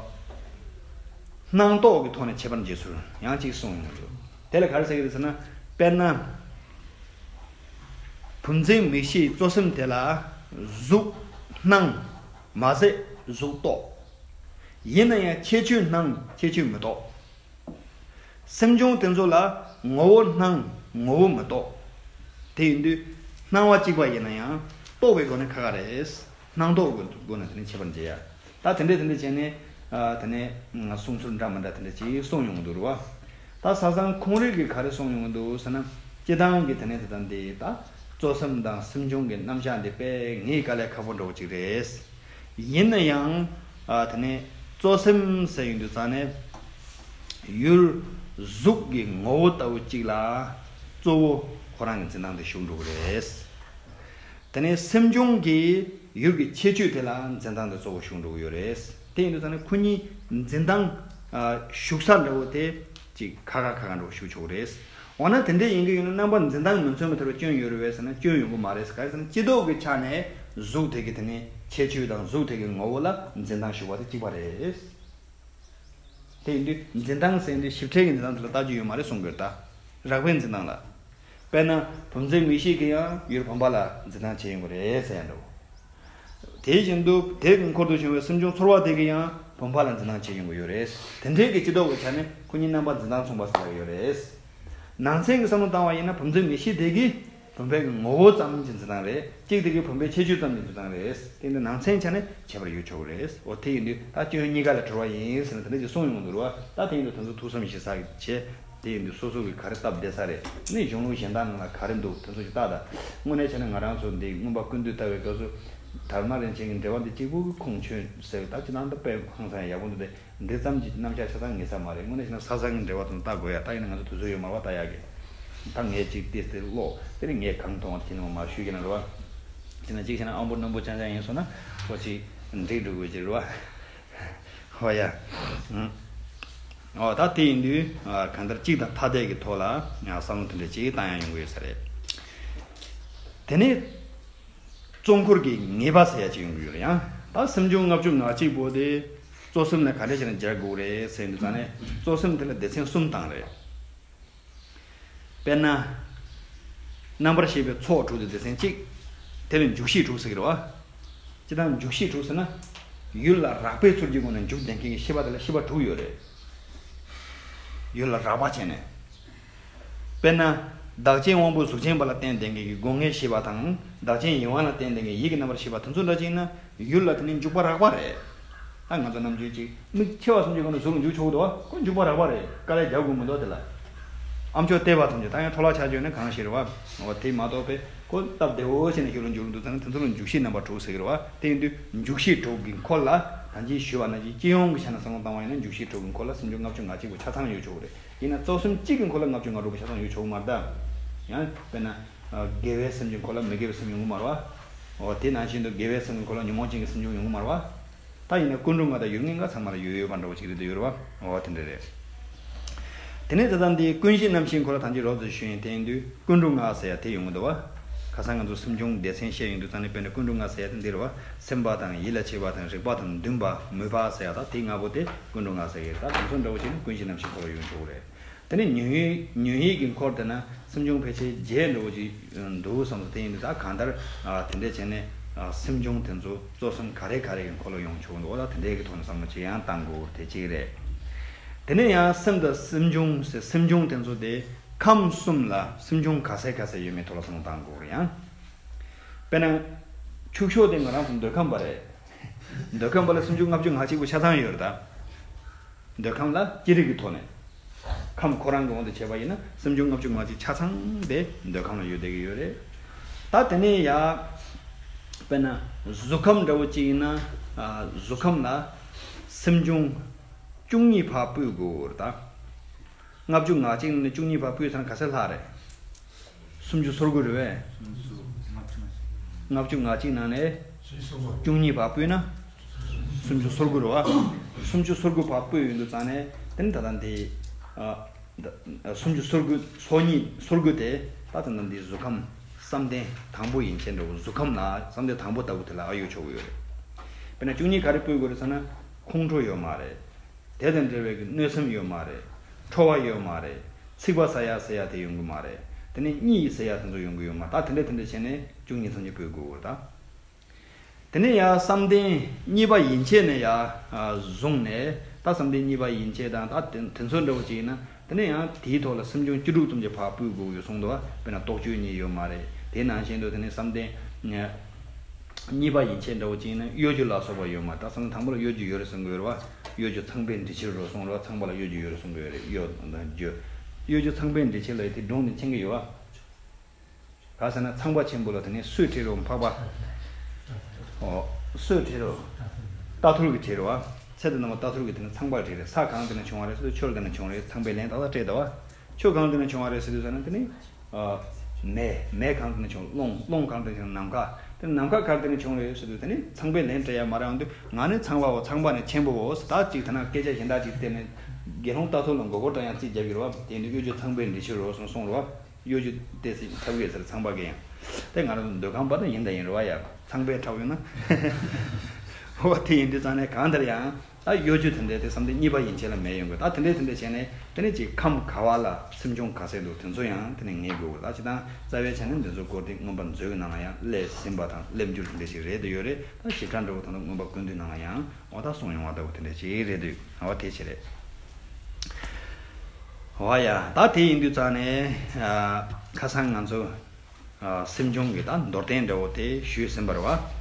སྣང་རྟོག་གི་ཐོག་ནས་ཁྱད་པར་འབྱེད་ཚུལ་ཡང་གཅིག་གསུངས་ཡོང་གི་འདུག་དེ་ལ་ག་རེ་ཟེར་གི་རེད་ཟེར་ན། དཔེར་ན། བུམ་འཛིན་མིག་ཤེས་གཙོ་སེམས་དེ་ལ་གཟུགས་སྣང་མ་ཟད་གཟུགས་རྟོག་ཡིན་ན་ཡང་ཁྱད་ཆོས་སྣང་ཁྱད་ཆོས་མི་རྟོག་སེམས་བྱུང་དེ་ཚོ་ལ་ངོ་བོ་སྣང་ངོ་བོ་མི་རྟོག་དེ་ཡིན་དུས་སྣང་བ་གཅིག་པ་ཡིན་ན་ཡང་རྟོག་པའི་སྒོ་ནས་ཁ་ཁ་རེད། སྣང་རྟོག་གི་སྒོ་ནས་དེ་ནས་ཁྱད་པར་འབྱེད་ཡ། ད་དེ་འདྲས་དེ་འདྲས་བྱས་ནས་ཨ་དེ་ནས་གསུང་ཚུལ་འདྲ་མི་འདྲ་དེ་འདྲས་ཅིག་གསུངས་ཡོང་གི་འདུག་རེད་བ། ད་ས་སང་ཁོང་རིགས་ཀྱིས་ག་རེ་གསུངས་ཡོང་གི་འདུག་ཟེར་ན། སྤྱིར་བཏང་གི་དེ་ནས་དེ་དང་འདི་ད་གཙོ་སེམས་དང་སེམས་བྱུང་གི་རྣམ་གཞག་འདི་དཔེ་ངེས་དཀའ་ལས་ཁག་པོ་འདྲ་བོ་ཅིག་རེད། ཡིན་ན་ཡང་ཨ་དེ་ནས་གཙོ་སེམས་ཟེར་ཡོང་དུས་ཙང་ནས་ཡུལ་གཟུགས་ཀྱི་ངོ་བོ་ལྟ་བུ་ཅིག་ལ་གཙོ་བོ་ཁོ་རང་གི་འཛིན་སྟངས་དེ་ཞུགས་འགྲོ་གི་རེད། དེ་ནས་སེམས་བྱུང་གི་ཡུལ་གྱི་ཁྱད་ཆོས་དེ་ལ་འཛིན་སྟངས་དེ་གཙོ་བོ་ཞུགས་འགྲོ་གི་ཡོད་རེད། དེ་ཡིན་དུས་ཙང་ནས་ཁོ་གཉིས་འཛིན་སྟངས་ཨ་ཞུགས་ས་འདྲ་བོ་དེ་ཅིག་ཁ་ཁ་ཁ་ཁ་འདྲ་བོ་ཞུགས་ཆོག་གི་རེད། འོ་ན་དེ་འདྲ་ཡིན་གྱི་ཡོད་ན་རྣམ་པ་འཛིན་སྟངས་མི་མཚོན་པའི་ཐད་ལ་སྐྱོན་ཡོད་རེད་བས་ཟེར་ན་སྐྱོན་ཡོང་གི་མ་རེད་ཟེར། ག་རེ་ཟེར་ན་སྤྱི་ལྡོག་གི་ཆ་ནས་གཟུགས་དེ་གི་དེ་ནས་ཁྱད་ཆོས་དང་གཟུགས་དེ་གི་ངོ་བོ་ལ་འཛིན་སྟངས་ཞུགས་པ་དེ་གཅིག་པ་རེད། དེ་ཡིན་དུས་འཛིན་སྟངས་ཟེར་དུས་ཞིབ་ཕྲའི་གི་འཛིན་སྟངས་དེ་ལ་ལྟ་རྒྱུ་ཡོད་མ་རེད་གསུང་གི་རེད་ད། རགས་པའི་འཛིན་སྟངས་ལ། དཔེར་ན་བུམ་འཛིན་མིག་ཤེས་ཀྱིས་ཡང་ཡུལ་བུམ་པ་ལ་འཛིན་སྟངས་བྱེད་ཡོང་གི་རེད་ཟེར་ཡ་འདྲ་བོ། དེ་བཞིན་དུ་དེ་གི་འཁོར་དུ་བྱུང་བའི་སེམས་བྱུང་ཚོར་བ་དེ་གིས་ཡང་བུམ་པ་ལ་འཛིན་སྟངས་བྱེད་ཡོང་གི་ཡོད་རེད། དེ་འདྲའི་གི་སྤྱི་ལྡོག་གི་ཆ་ནས་ཁོ་གཉིས་རྣམ་པ་འཛིན་སྟངས་མཚུངས་པ་ཟེར་ཡ་ཡོད་རེད། ནང་ཚན་གྱི་བསམ་བློ་བཏང་བ་ཡིན་ན་བུམ་འཛིན་མིག་ཤེས་དེ་གིས་བུམ་པའི་གི་ངོ་བོ་ཙམ་གྱི་འཛིན་སྟངས་རེད། གཅིག་དེ་གི་བུམ་པའི་ཁྱད་ཆོས་ཙམ་གྱི་འཛིན་སྟངས་རེད། དེ་འདི་ནང་ཚན་ཆ་ནས་ཁྱད་པར་ཡོད་ཆོག་གི་རེད། འོ་དེ་ཡིན་དུས་ད་སྐྱོན་གཉིས་ཀ་ལ་གྲོལ་བ་ཡིན་ཟེར་ནས་དེ་འདྲ་ཅིག་གསུངས་ཡོང་གི་འདུག་ར། ད་དེ་ཡིན་དུས་དེ་ཚོ་ཐུགས་བསམ་བཞེས་ས་བྱས། དེ་ཡིན་དུས་སོ་སོ་གི་ག་རེ་སྟབས་བདེ་ས་རེད། ནི་གཞུང་ལུགས་གཞན་དག་ནང་ལ་ག་རེ་འདུག་དེ་ཚོ་ཅིག་ལྟ་ད། དངོས་གནས་བྱས་ན་ང་རང་ཚོ་འདི་མངོན་པ་ཀུན་བཏུས་ལྟ་བའི་སྐབས་སུ་དར་མ་རིན་ཆེན་གྱི་འགྲེལ་པ་འདི་གཅིག་པུ་གི་ཁུངས་ཆོད་ཟེར་བའི་ད་ཅི་ནང་དུ་དཔེ་ཧང་སང་ཡག་པོ་འདུག་སྟེ། འདི་ཙམ་གྱི་རྣམ་གཞག་ཆ་ཚང་ངེས་ས་མ་རེད། དངོས་གནས་བྱས་ན་ས་ས་གི་འགྲེལ་པ་དང་ལྟ་དགོས་ཡ། ད་ཡིན་ན་ང་ཚོ་དུས་ཚོད་ཡོད་མ་རེད་བ། ལྟ་ཡག་གི། ད་ངས་གཅིག་ཏེ་སྟེ་ཀློག་དེ་ནི་ངས་གང་མཐོང་བ་དེ་ནི་མར་ཞུས་ཀྱི་ན་རེད་བ། དེ་ན་གཅིག་བྱས་ན་ཨམ་པོ་རྣོན་པོ་རྐྱང་རྐྱང་ཡིན་སོང་ན་ཁོ་ཅིག་འགྲིག་འགྲོ་དགོས་ཀྱི་རེད་བ། ཧོ་ཡ། ཨོ་ད་དེ་ཡིན་དུས་གང་ལྟར་གཅིག་དང་ཐ་དད་ཀྱི་ཐོག་ལ་བསམ་བློ་དེ་འདྲ་ཅིག་བཏང་ཡ་ཡོང་གི་ཡོད་ས་རེད། དེ་ནས། གཙོ་འཁོར་གྱི་ངེས་པ་ཟེར་ཡ་ཅིག་ཡོང་གི་ཡོད་རེད་ཡང་། ད་སེམས་བྱུང་ལྔ་བཅུ་ང་གཅིག་པོ་དེ་གཙོ་སེམས་ལ་ག་འདྲ་བྱས་ན་སྦྱར་དགོས་རེད་ཟེར་དུས་ཙང་ནས་གཙོ་སེམས་དེ་ལ་སྡེ་ཚན་གསུམ་བཏང་རེད། དཔེར་ན། རྣམ་པར་ཤེས་པའི་ཚོགས་དྲུག་དེ་སྡེ་ཚན་གཅིག་དེ་ལ་འཇུག་ཤེས་དྲུག་ཟེར་གི་རེད་བ། སྤྱིར་བཏང་འཇུག་ཤེས་དྲུག་ཟེར་ན། ཡུལ་ལ་རགས་པའི་ཚུལ་གྱི་སྒོ་ནས་འཇུག་བསྡད་མཁན་གྱི་ཤེས་པ་དེ་ལ་ཤེས་པ་དྲུག་ཡོད་རེད། ཡུལ་ལ་རགས་པ་བྱས་ནས། དཔེར་ན། བདག་རྐྱེན་དབང་པོའི་གཟུགས་ཅན་པ་ལ་བརྟེན་ལྡན་མཁན་གྱི་སྒོ་ལྔའི་ཤེས་པ་དང་བདག་རྐྱེན་ཡིད་དབང་ལ་བརྟེན་ལྡན་མཁན་ཡིད་ཀྱི་རྣམ་པར་ཤེས་པ་དེ་ཚོ་འདྲ་ཅིག་ཡིན་ན་ཡུལ་ལ་དེ་ནི་འཇུག་པ་རགས་པ་རེད། ད་ང་ཚོ་ནམ་རྒྱུན་ཅིག་མིག་ཕྱེ་བ་ཙམ་གྱི་སྒོ་ནས་གཟུགས་ལ་འཇུག་ཆོག་གི་འདུག་བ། ཁོ་འཇུག་པ་རགས་པ་རེད། དཀའ་ལས་རྒྱག་དགོས་མི་འདུག་དེ་ལ། ཨ་མཆོག་བལྟས་པ་ཙམ་གྱིས་ད་ཡང་འཕྲོ་བརླག་ཆགས་བྱུང་ན་གང་ཞིག་རེད་བ། འོ་དེ་མ་གཏོགས་པའི་ཁོ་སྟབས་བདེ་བོ་བྱས་ནས་ཤུགས་ལ་འཇུག་རུང་འདུག་ཙང་དེ་ཚོ་ལ་འཇུག་ཤེས་རྣམ་པ་དྲུག་ཟེར་གི་རེད་བ། དེ་ཡིན་དུས་འཇུག་ཤེས་དྲུག་གི་འཁོར་ལ་ད་ཅི་ཞུས་པ་ནང་བཞིན་སྤྱི་ཡོངས་ཀྱི་ཆ་ནས་བསམ་བློ་བཏང་བ་ཡིན་ན་འཇུག་ཤེས་དྲུག་གི་འཁོར་ལ་སེམས་བྱུང་ལྔ་བཅུ་ང་གཅིག་པོ་ཆ་ཚང་ཡོད་ཆོག་གི་རེད། ཡིན་ན་གཙོ་སེམས་གཅིག་གི་འཁོར་ལ་ལྔ་བཅུ་ང་དྲུག་པོ་ཆ་ཚང་ཡོད་ཆོག་གི་མ་རེད་ད། ཡང་དཔེར་ན། དགེ་བའི་སེམས་ཀྱི་འཁོར་ལ་མི་དགེ་བའི་སེམས་ཡོང་གི་མ་རེད་བ། འོ་དེ་ནང་བཞིན་དུ་དགེ་བའི་སེམས་ཀྱི་འཁོར་ལ་ཉོན་མོངས་ཅན་གྱི་སེམས་བྱུང་ཡོང་གི་མ་རེད་བ། ད་ཡིན་ན་ཀུན་འགྲོ་ལྔ་དང་ཡུལ་ལྔའི་ལྔ་ཚང་མ་ལ་ཡོད་ཡོད་པ་འདྲ་བོ་ཅིག་རེད་དུ་ཡོད་རེད་བ། འོ་དེ་འདྲ་རེད། དེ་ནས་ད་ལྟ་འདི་ཀུན་གཞི་རྣམ་ཤེས་འཁོར་ལ་ཐམས་ཅད་རོབ་ཙམ་ཞུས་ཡིན་དེ་ཡིན་དུས་ཀུན་འགྲོ་ལྔ་ཟེར་ཡ་དེ་ཡོང་གི་འདུག་བ། ཁ་སང་ང་ཚོ་སེམས་བྱུང་སྡེ་ཚན་བཤད་ཡོང་དུས་ཙང་ནས་དཔེར་ན་ཀུན་འགྲོ་ལྔ་ཟེར་ཡ་དེ་འདི་རེད་བ། སེམས་པ་དང་ཡིད་ལ་བྱེད་པ་དང་རེག་པ་དང་འདུན་པ་མོས་པ་ཟེར་ཡ་ད་དེ་ལྔ་པོ་དེ་ཀུན་འགྲོ་ལྔ་ཟེར་གི་རེད། ད་དེ་ཚོ་འདྲ་བོ་བྱས་ན་ཀུན་གཞི་རྣམ་ཤེས་འཁོར་ལ་ཡོང་ཆོག་གི་རེད། དེ་ནས་ཉོན་ཡིད་ཉོན་ཡིད་ཀྱི་འཁོར་དེ་ན་སེམས་བྱུང་ཕལ་ཆེར་བརྒྱད་འདྲ་བོ་ཅིག་འདུག་བསམ་སོང་། དེ་ཡིན་དུས་ད་གང་ལྟར་དེ་འདྲས་བྱས་ནས་སེམས་བྱུང་དེ་ཚོ་གཙོ་སེམས་ག་རེ་ག་རེ་ཡི་འཁོར་ལ་ཡོང་ཆོག་འདུག་འོ་ད་དེ་འདྲས་ཀྱི་ཐོག་ནས་བསམ་བློ་ཅིག་ཡང་བཏང་དགོས་དེ་གཅིག་རེད། དེ་ནས་ཡང་སེམས་དང་སེམས་བྱུང་ཟེར་སེམས་བྱུང་དེ་ཚོ་དེ་ཁམས་གསུམ་ལ་སེམས་བྱུང་ག་ཚད་ག་ཚད་ཡོད་མེད་ཐོག་ལ་བསམ་བློ་བཏང་དགོས་རེད་ཡང་། དཔེར་ན། ཕྱུགས་ཤོག་དེ་ང་རང་ཚོ་འདོད་ཁམས་པ་རེད། འདོད་ཁམས་པ་ལ་སེམས་བྱུང་ལྔ་བཅུ་ང་གཅིག་པོ་ཆ་ཚང་ཡོད་རེད་ད། འདོད་ཁམས་ལ་ཅི་རིགས་ཀྱི་ཐོག་ནས། ཁམས་ཁོ་རང་གི་དབང་དུ་བྱས་པ་ཡིན་ན་སེམས་བྱུང་ལྔ་བཅུ་ང་གཅིག་ཆ་ཚང་དེ་འདོད་ཁམས་ལ་ཡོད་བསྡད་ཀྱི་ཡོད་རེད། ད་དེ་ནས་ཡ། དཔེར་ན། གཟུགས་ཁམས་འདྲ་བོ་གཅིག་ཡིན་ན། ཨ། གཟུགས་ཁམས་ལ། སེམས་བྱུང་བཅུ་གཉིས་ཕར་སྤོས་དགོས་རེད་ད། ལྔ་བཅུ་ང་གཅིག་ནས་བཅུ་གཉིས་བར་སྤོས་ཚར་ན་ག་ཚད་ལྷག་རེད། སུམ་ཅུ་སོ་དགུ་རེད་པས། ལྔ་བཅུ་ང་གཅིག་ནང་ནས་བཅུ་གཉིས་བར་སྤོས་ན་སུམ་ཅུ་སོ་དགུ་རེད་པ། སུམ་ཅུ་སོ་དགུ་བར་སྤོས་ཡོང་དུས་ཙང་ནས་དེ་ནི་ད་ལྟ་འདི། ཨ། ད་སུམ་ཅུ་སོ་དགུ་སོ་གཉིས་སོ་དགུ་དེ་ད་ལྟ་འདི་གཟུགས་ཁམས་བསམ་གཏན་དང་པོ་ཡན་ཆད་འདྲ་བོ། གཟུགས་ཁམས་ལ་བསམ་གཏན་དང་པོ་ལྟ་བུ་དེ་ལ་ཨ་ཡོད་ཆོག་གི་ཡོད་རེད། དཔེར་ན་བཅུ་གཉིས་ག་རེ་སྤོས་དགོས་རེད་ཟེར་ན་ཁོང་ཁྲོ་ཡོད་མ་རེད། དེ་དང་འབྲེལ་བའི་གི་གནོད་སེམས་ཡོད་མ་རེད། ཁྲོ་བ་ཡོད་མ་རེད། འཚིག་པ་ཟ་ཡ་ཟེར་ཡ་དེ་ཡོང་གི་མ་རེད། དེ་ནས་གཉིད་ཟེར་ཡ་དེ་ཚོ་ཡོང་གི་ཡོད་མ་རེད། ད་དེ་འདྲ་དེ་འདྲ་བྱས་ནས་བཅུ་གཉིས་ཐམས་ཅད་སྤོས་དགོས་ད། དེ་ནས་ཡ་བསམ་གཏན་གཉིས་པ་ཡན་ཆད་ནས་ཡ་བཟུང་ནས་ད་བསམ་གཏན་གཉིས་པ་ཡན་ཆད་དང་ད་དེ་དེ་ཚོ་འདྲ་བོ་ཅིག་ཡིན་ན་དེ་ནས་ཡང་དེའི་ཐོག་ལ་སེམས་བྱུང་བཅུ་དྲུག་ཙམ་གྱི་བར་སྤོས་དགོས་ཡོད་གསུངས་འདུག་བ། དཔེར་ན་རྟོག་དཔྱོད་གཉིས་ཡོད་མ་རེད། དེ་ནང་བཞིན་དུ་དེ་ནས་བསམ་གཏན། གཉིས་པ་ཡན་ཆད་འདྲ་བོ་ཅིག་ཡིན་ན་གཡོ་སྒྱུ་ལ་སོགས་པ་ཡོད་མ་རེད། ད་སང་དང་པོ་ལ་གཡོ་སྒྱུ་ཡོད་རེད་གསུང་གི་ཡོད་རེད་བ། གཡོ་སྒྱུ་ཚངས་པས་འདྲི་ཕྱིར་རོ་གསུང་རོ། ཚངས་པ་ལ་གཡོ་སྒྱུ་ཡོད་རེད་གསུང་གི་ཡོད་རེད། གཡོ་དང་སྒྱུ། གཡོ་སྒྱུ་ཚངས་པས་འདྲི་ཕྱིར་ལ་ཡོད་དེ་སྒྲུང་དེ་མཁྱེན་གི་ཡོད་བ། ག་ཟེར་ན་ཚངས་པ་ཆེན་པོ་ལ་དེ་ནས་སུས་དྲིས་རུང་འཕགས་པ། ཨོ། སུས་དྲིས་རུང་། རྟ་ཐུལ་གྱིས་དྲིས་རེད་བ། ཚེ་འདི་ནང་མ་རྟ་ཐུལ་གྱིས་དེ་ནས་ཚངས་པར་དྲིས་རེད། ས་གང་དེ་ནས་བྱུང་བ་རེད་ཟེར་དུས་ཆུ་ལ་དེ་ནས་བྱུང་རེད། ཚངས་པས་ལན་ཏག་ཏག་སྤྲད་ད་བ། ཆུ་གང་དེ་ནས་བྱུང་བ་རེད་ཟེར་དུས་ཟེར་ན་དེ་ནི། ཨ། མེ། མེ་གང་དེ་ནས་བྱུང་། རླུང་། རླུང་གང་དེ་ནས་བྱུང་། ནམ་མཁའ། དེ་ནི་ནམ་མཁའ་ག་རེ་དེ་ནས་བྱུང་རེད་ཟེར་དུས་དེ་ནི་ཚངས་པས་ལན་སྤྲད་ཡ་མ་རེད། འོང་དུས་ང་ནི་ཚངས་པའོ། ཚངས་པ་ནི་ཆེན་པོའོ་ཟེར་ད་ཅིག་དེ་ན་སྐད་ཆ་གཞན་དག་ཅིག་བསྟན་ནས་དགེ་སློང་རྟ་ཐུལ་ལ་མགོ་སྐོར་བཏང་ཡ་རྩིས་རྒྱབ་ཀྱི་རེད་བ། དེ་ཡིན་དུས་གཡོ་སྒྱུ་ཚངས་པས་འདྲི་ཕྱིར་རོ་གསུངས་གསུངས་རེད་བ། གཡོ་སྒྱུ་དེ་སྲིད་ཐབས་ཀྱིས་ཟེར་ཚངས་པ་གིས་ཡང་། དེ་ང་རང་འདོད་ཁམས་པ་དང་ཡིན་དང་ཡིན་རེད་བ་ཡ། ཚངས་པས་འཁྲབ་ཡོང་ན། འོ་དེ་ཡིན་དུས་ཙང་ནས་གང་ལྟར་ཡང་ད་གཡོ་སྒྱུ་དེ་འདྲའི་དེ་བསམ་གཏན་གཉིས་པ་ཡན་ཆད་ལ་མེད་ཡོང་དགོས། ད་དེ་འདྲའི་དེ་འདྲའི་བྱས་ནས་དེ་ནས་ཅིག་ཁམས་ག་བ་ལ་སེམས་བྱུང་ག་ཚད་འདུག་དེ་ཚོ་ཡང་དེ་ནས་ངེས་དགོས། ད་ཅི་ལྟར་རྩ་བའི་ཆ་ནས་འདི་ཚོ་སྐོར་དེ་མངོན་པ་མཛོད་ཀྱི་ནང་ལ་ཡང་སླེབས་ཟིན་པ་དང་སླེབས་འགྱུར་དེ་འདྲ་ཞིག་རེད་དུ་ཡོད་རེད། ད་ཞིབ་ཕྲ་འདྲ་བོ་ད་ལྟ་མངོན་པ་ཀུན་བཏུས་ནང་ལ་ཡང་འོ་ད་གསུངས་ཡོང་བ་ལྟ་བུ་དེ་འདྲ་ཞིག་རེད་འདུག་འོ་དེ་ཞིག་རེད། འོ་ཡ། ད་དེ་ཡིན་དུས་ཙང་ནས་ཨ་ཁ་སང་ང་ཚོ་ཨ་སེམས་བྱུང་གི་ད་མདོར་བསྟན་འདྲ་བོ་དེ་ཞུས་ཟིན་པ་རེད་བ།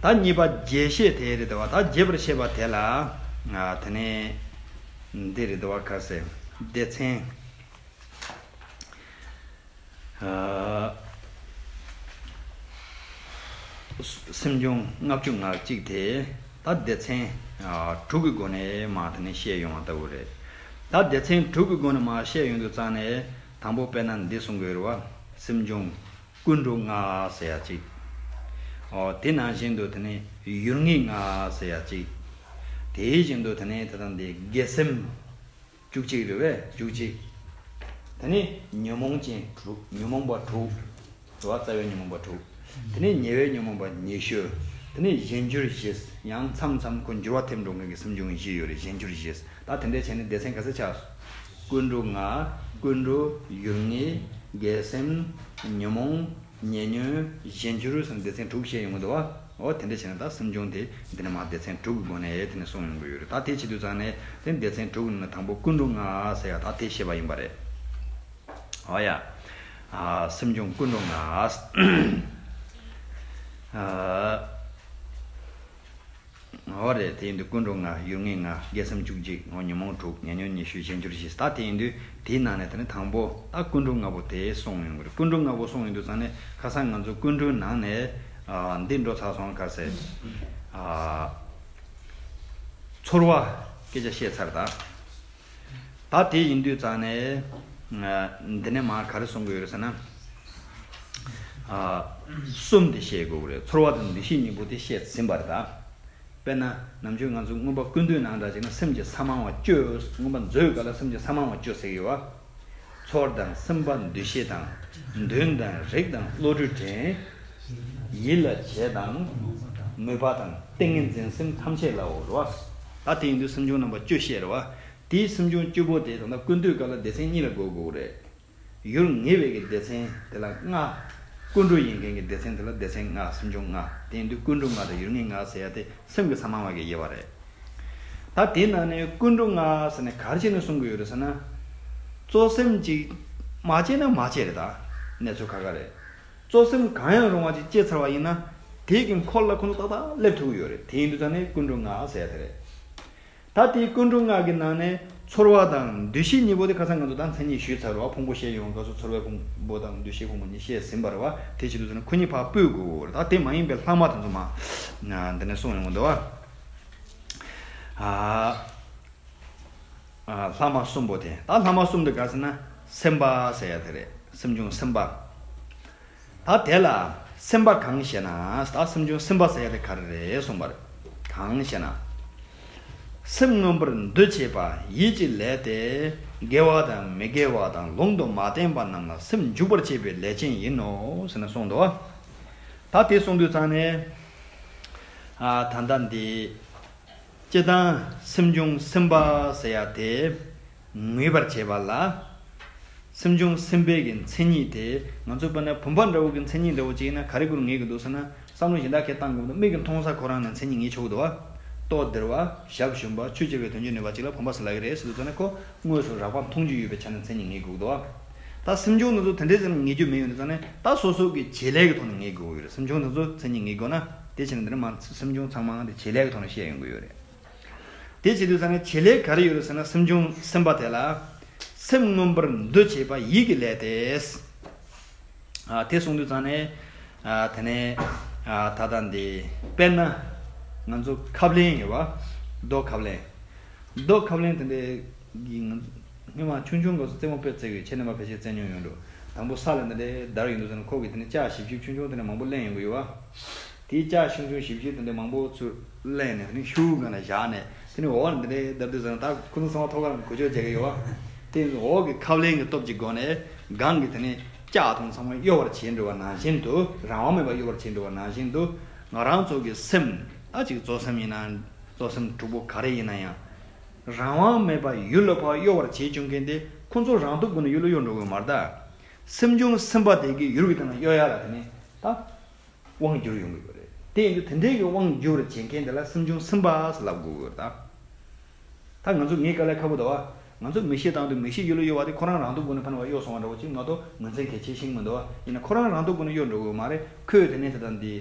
ད་གཉིས་པ་རྒྱས་བཤད་དེ་རེད་དོ། ད་རྒྱས་པར་བཤད་པ་དེ་ལ་ཨ་དེ་ནས་འདི་རེད་དོ། ག་ཟེར། སྡེ་ཚན། སེམས་བྱུང་ལྔ་བཅུ་ང་གཅིག་དེ་ད་སྡེ་ཚན་དྲུག་གི་སྒོ་ནས་མར་དེ་ནས་བཤད་ཡོང་བ་ལྟ་བུ་རེད། ད་སྡེ་ཚན་དྲུག་གི་སྒོ་ནས་མར་བཤད་ཡོང་དུས་ཙང་ནས་དང་པོ་དཔེར་ན་འདི་གསུང་གི་ཡོད་རེད་བ། སེམས་བྱུང་ཀུན་འགྲོ་ལྔ་ཟེར་ཡ་གཅིག་འོ་དེ་ནང་བཞིན་དུ་དེ་ནས་ཡུལ་ངེས་ལྔ་ཟེར་ཡ་གཅིག་དེ་བཞིན་དུ་དེ་ནས་དེ་དང་དེ་དགེ་སེམས་བཅུ་གཅིག་རེད་བས། བཅུ་གཅིག་དེ་ནི་ཉོན་མོངས་ཅན་དྲུག་ཉོན་མོངས་པ་དྲུག་དུ་བ་རྩ་བའི་ཉོན་མོངས་པ་དྲུག་དེ་ནི་ཉེ་བའི་ཉོན་མོངས་པ་ཉི་ཤུ། དེ་ནི་གཞན་འགྱུར་བཞི། ཡང་མཚམས་མཚམས་ཁོ་འགྱུར་བ་ཐེབས་འགྲོ་མཁན་གྱི་སེམས་བྱུང་བཞི་ཡོད་རེད། གཞན་འགྱུར་བཞི། ད་དེ་འདྲའི་བྱས་ནས་སྡེ་ཚན་ག་ཚོད་ཆགས། ཀུན་འགྲོ་ལྔ། ཀུན་འགྲོ། ཡུལ་ངེས། དགེ་སེམས། ཉོན་མོངས། ཉེ་ཉོན། གཞན་འགྱུར་ཟེར་ནས་སྡེ་ཚན་དྲུག་བཤད་ཡོང་གི་འདུག་བ། འོ་དེ་འདྲ་བྱས་ན་ད་སེམས་བྱུང་དེ་འདི་ནས་མར་སྡེ་ཚན་དྲུག་གི་སྒོ་ནས་དེ་ནས་གསུངས་ཡོང་གི་ཡོད་རེད། ད་དེ་བྱེད་དུས་ཙང་ནས་དེ་སྡེ་ཚན་དྲུག་གི་ནང་ནས་དང་པོ་ཀུན་འགྲོ་ལྔ་ཟེར་ཡ་ད་དེ་བཤད་པ་ཡིན་པ་རེད། འོ་ཡ། ཨ་སེམས་བྱུང་ཀུན་འགྲོ་ལྔ། ཨ། འོ་རེད། དེ་ཡིན་དུས་ཀུན་འགྲོ་ལྔ། ཡུལ་ངེས་ལྔ། དགེ་སེམས་བཅུ་གཅིག་འོ་ཉོན་མོངས་དྲུག་ཉེ་ཉོན་ཉི་ཤུ། གཞན་འགྱུར་བཞི། ད་དེ་ཡིན་དུས་དེའི་ནང་ནས་དེ་ནི་དང་པོ་ད་ཀུན་འགྲོ་ལྔ་པོ་དེ་གསུངས་ཡོང་གི་རེད། ཀུན་འགྲོ་ལྔ་པོ་གསུངས་ཡོང་དུས་ཙང་ནས་ཁ་སང་ང་ཚོ་ཀུན་འགྲོའི་ནང་ནས་ཨ་འདི་འགྲོ་ཚར་སོང་། ག་ཟེར། ཨ་ཚོར་བ་སྐད་ཆ་བཤད་ཚར། ད་ད་དེ་ཡིན་དུས་ཙང་ནས་འདི་ནས་མར་ག་རེ་གསུང་གི་ཡོད་རེད་ཟེར་ན། ཨ་གསུམ་དེ་བཤད་དགོས་ཀྱི་རེད། ཚོར་བ་དང་འདུ་ཤེས་གཉིས་པོ་དེ་བཤད་ཟིན་པ་རེད་ད། དཔེར་ན་ནམ་རྒྱུན་ང་ཚོ་མངོན་པ་ཀུན་བཏུས་ནང་འདྲ་བྱས་ན་སེམས་ཀྱི་ས་མང་བ་བཅུ། མངོན་པ་མཛོད་སྒང་ལ་སེམས་ཀྱི་ས་མང་བ་བཅུ་ཟེར་གྱི་ཡོད་བ། ཚོར་དང་སེམས་པ་འདུ་ཤེས་དང་། འདུན་དང་རེག་དང་བློ་གྲོས་དྲན། ཡིད་ལ་བྱེད་དང་། མོས་པ་དང་། ཏིང་ངེ་འཛིན་སེམས་ཐམས་ཅད་ལའོ་རེད་བ། ད་དེ་ཡིན་དུས་སེམས་བྱུང་རྣམ་པ་བཅུ་བཤད་རེད་བ། དེའི་སེམས་བྱུང་བཅུ་པོ་དེ་ད་ལྟ་ཀུན་བཏུས་སྐབས་ལ་སྡེ་ཚན་གཉིས་ལ་བགོ་དགོས་རེད། ཡུལ་ངེས་པའི་གི་སྡེ་ཚན་དེ་ལ་ལྔ། ཀུན་འགྲོ་ཡིན་མཁན་གྱི་སྡེ་ཚན་དེ་ལ་སྡེ་ཚན་ལྔ། སེམས་བྱུང་ལྔ། དེ་ཡིན་དུས་ཀུན་འགྲོ་ལྔ་དང་ཡུལ་ངེས་ལྔ་ཟེར་ཡ་དེ་སེམས་ཀྱི་ས་མང་བ་གི་དབྱེ་བ་རེད། ད་དེའི་ནང་ནས་ཀུན་འགྲོ་ལྔ་ཟེར་ནས་ག་རེ་བྱས་ནས་གསུང་གི་ཡོད་རེད་ཟེར་ན། གཙོ་སེམས་ཅིག་མ་སྐྱེས་ན་མ་སྐྱེས་རེད། ད་གནས་ཚུལ་ཁ་ཁ་རེད། གཙོ་སེམས་གང་ཡང་རུང་བ་ཅིག་སྐྱེས་ཚར་བ་ཡིན་ན། དེའི་གི་འཁོར་ལ་ཁོ་ཚོ་ཏག་ཏག་སླེབས་ཐུབ་ཀྱི་ཡོད་རེད། དེ་ཡིན་དུས་ཙང་ནས་ཀུན་འགྲོ་ལྔ་ཟེར་ཡ་དེ་རེད། ད་དེའི་ཀུན་འགྲོ་ལྔ་གི་ནང་ནས་ཚོར་བ་དང་འདུ་ཤེས་གཉིས་པོ་དེ་ཁ་སང་ང་ཚོ་ད་མཚན་ཉིད་ཞུས་ཚར་བ། ཕུང་པོ་བཤད་ཡོང་སྐབས་སུ་ཚོར་བའི་ཕུང་པོ་དང་འདུ་ཤེས་ཕུང་པོ་གཉིས་བཤད་ཟིན་པ་རེད་བ། དེ་བྱེད་དུས་ཙང་ནས་ཁོ་གཉིས་ཕར་སྤོས་དགོས་རེད། ད་དེ་མ་ཡིན་པའི་ལྷག་མ་དེ་ཚོ་མར་འདི་ནས་གསུངས་ཡོང་གི་འདུག་བ། ཨ། ཨ། ལྷག་མ་གསུམ་པོ་དེ། ད་ལྷག་མ་གསུམ་དེ་ག་ཟེར་ན་སེམས་པ་ཟེར་ཡ་དེ་རེད། སེམས་བྱུང་སེམས་པ། ད་དེ་ལ་སེམས་པ་གང་ཞེ་ན། ད་སེམས་བྱུང་སེམས་པ་ཟེར་ཡ་དེ་ག་རེ་རེད་གསུངས་པ་རེད། གང་ཞེ་ན། སེམས་མངོན་པར་འདུ་བྱེད་པ་ཡིད་ཀྱི་ལས་ཏེ། དགེ་བ་དང་མི་དགེ་བ་དང་ལུང་དུ་མ་བསྟན་པ་རྣམས་ལ་སེམས་འཇུག་པར་བྱེད་པའི་ལས་ཅན་ཡིན་ནོ། ཟེར་ནས་གསུངས་འདུག་ད་དེ་གསུངས་དུས་ཙང་ནས། ཨ། ད་ལྟ་འདི། སྤྱིར་བཏང་སེམས་བྱུང་སེམས་པ་ཟེར་ཡ་དེ་ངེས་པར་བྱེད་པ་ལ། སེམས་བྱུང་སེམས་པའི་གི་མཚན་ཉིད་དེ་ང་ཚོ་དཔེར་ན་བུམ་པ་འདྲ་བོ་གི་མཚན་ཉིད་འདྲ་བོ་ཅིག་ཡིན་ན་ག་རེ་གུ་རུ་ངེས་ཀྱི་འདུག་ཟེར་ན། བསམ་བློ་གཞན་དག་གིས་བཏང་དགོས་མི་འདུག་མིག་གིས་མཐོང་ས་ཁོ་རང་ནས་མཚན་ཉིད་ངེས་ཆོག་གི་འདུག་བ། ལྟོ་ལྡིར་བ། ཞབས་ཞུམ་པ། ཆུ་འཁྱིལ་བའི་དོན་བྱེད་ནུས་པ་ཅིག་ལ་བུམ་པ་ཟེར་ལབ་ཀྱི་རེད་ཟེར་དུས་ཙང་ནས་ཁོ་དངོས་སུ་རགས་པ་མཐོང་རྒྱུ་ཡོད་པའི་ཆ་ནས་མཚན་ཉིད་ངེས་དགོས་ཀྱི་འདུག་བ། ད་སེམས་བྱུང་འདི་ཚོ་དེ་འདྲའི་ཟེར་ནས་ངེས་རྒྱུ་མེད་ཡོང་དུས་ཙང་ནས། ད་སོ་སོ་གི་བྱེད་ལས་ཀྱི་ཐོག་ནས་ངེས་དགོས་ཀྱི་ཡོད་རེད། སེམས་བྱུང་འདི་ཚོ་མཚན་ཉིད་ངེས་དགོས་ན། དེ་བྱས་ན་འདི་ནས་མ་སེམས་བྱུང་ཚང་མ་འདི་བྱེད་ལས་ཀྱི་ཐོག་ནས་བཤད་ཡོང་གི་ཡོད་རེད། དེ་བྱེད་དུས་ཙང་ནས་བྱེད་ལས་ག་རེ་ཡོད་རེད་ཟེར་ན། སེམས་བྱུང་སེམས་པ་དེ་ལ་སེམས་མངོན་པར་འདུ་བྱེད་པ་ཡིད་ཀྱི་ལས་ཏེ། ཨ། དེ་གསུངས་དུས་ཙང་ནས། ཨ། དེ་ནས། ཨ། ད་ལྟ་འདི་དཔེར་ན་ང་ཚོ་ཁབ་ལེན་ཡོད་བ། རྡོ་ཁབ་ལེན། རྡོ་ཁབ་ལེན་དེ་འདྲའི་གི་ང་ཚོ་སྔོན་མ་ཆུང་ཆུང་སྐབས་སུ་རྩེད་མོ་དཔེ་རྩེ་གི་ཡོད། ཁྱེད་རྣམ་པ་ཕལ་ཆེར་རྩེ་མྱོང་ཡོད་འགྲོ། དང་པོ་ས་ལ་འདི་འདྲའི་བརྡར་ཡོང་དུས་ཙང་ནས་ཁོ་གིས་དེ་ནས་ལྕགས་ཞིབ་ཞིབ་ཆུང་ཆུང་དེ་འདྲ་མང་པོ་ལེན་ཡོང་གི་ཡོད་བ། དེའི་ལྕགས་ཆུང་ཆུང་ཞིབ་ཞིབ་དེ་འདྲ་མང་པོ་ཚུར་ལེན་ནས་དེ་ནས་ཤུགས་སྒང་ལ་བཞག་ནས་དེ་ནས་འོག་ལ་འདི་འདྲའི་བརྡབ་དུས་ཙང་ནས་ད་ཁོ་ཚོ་ཚང་མ་ཐོག་ཁ་ལ་གོ་ཆོད་བྱེད་ཀྱི་ཡོད་བ། དེ་འོག་གི་ཁབ་ལེན་གྱི་སྟོབས་ཀྱི་སྒོ་ནས་སྒང་གི་དེ་ནས་ལྕགས་དང་ཚང་མ་གཡོ་བར་བྱེད་འགྲོ་བ་ནང་བཞིན་དུ། རང་དབང་མེད་པར་གཡོ་བར་བྱེད་འགྲོ་བ་ནང་བཞིན་དུ། ང་རང་ཚོ་གི་སེམས་ ད་ཅིག་རྩོལ་སེམས་ཡིན་ན་རྩོལ་སེམས་དྲུག་པོ་ག་རེ་ཡིན་ན་ཡང་། རང་དབང་མེད་པར་ཡུལ་ལ་ཕར་གཡོ་བར་བྱེད་བཅུག་མཁན་དེ་ཁོ་ཚོ་རང་སྟོབས་ཀྱིས་ནི་ཡུལ་ལ་གཡོ་འགྲོ་གི་མ་རེད་ད། སེམས་བྱུང་སེམས་པ་དེ་གིས་ཡུལ་གྱི་སྟེང་ལ་གཡོ་ཡ་ལ་དེ་ནི་ད་དབང་བསྒྱུར་ཡོང་གི་ཡོད་རེད། དེ་ཡིན་དུས་དེ་འདྲའི་གི་དབང་བསྒྱུར་བྱེད་མཁན་དེ་ལ་སེམས་བྱུང་སེམས་པ་ཟེར་ལབ་དགོས་ཀྱི་ཡོད་རེད་ད། ད་ང་ཚོ་ངའི་དཀའ་ལས་ཁག་པོ་འདུག་བ། ང་ཚོ་མིག་ཤེལ་བཏང་དུས་མིག་ཤེལ་ཡུལ་ལ་གཡོ་བ་དེ་ཁོ་རང་རང་སྟོབས་ཀྱིས་ནི་ཕར་ནས་ཕར་གཡོ་སོང་བ་འདྲ་བོ་ཅིག་མ་གཏོགས་ངོས་འཛིན་གལ་ཆེ་ཤེས་མི་འདུག་བ། ཡིན་ན་ཁོ་རང་རང་སྟོབས་ཀྱིས་ནི་གཡོ་འགྲོ་གི་ཡོད་མ་རེད། ཁོས་དེ་ནས་དེ་དང་དེ་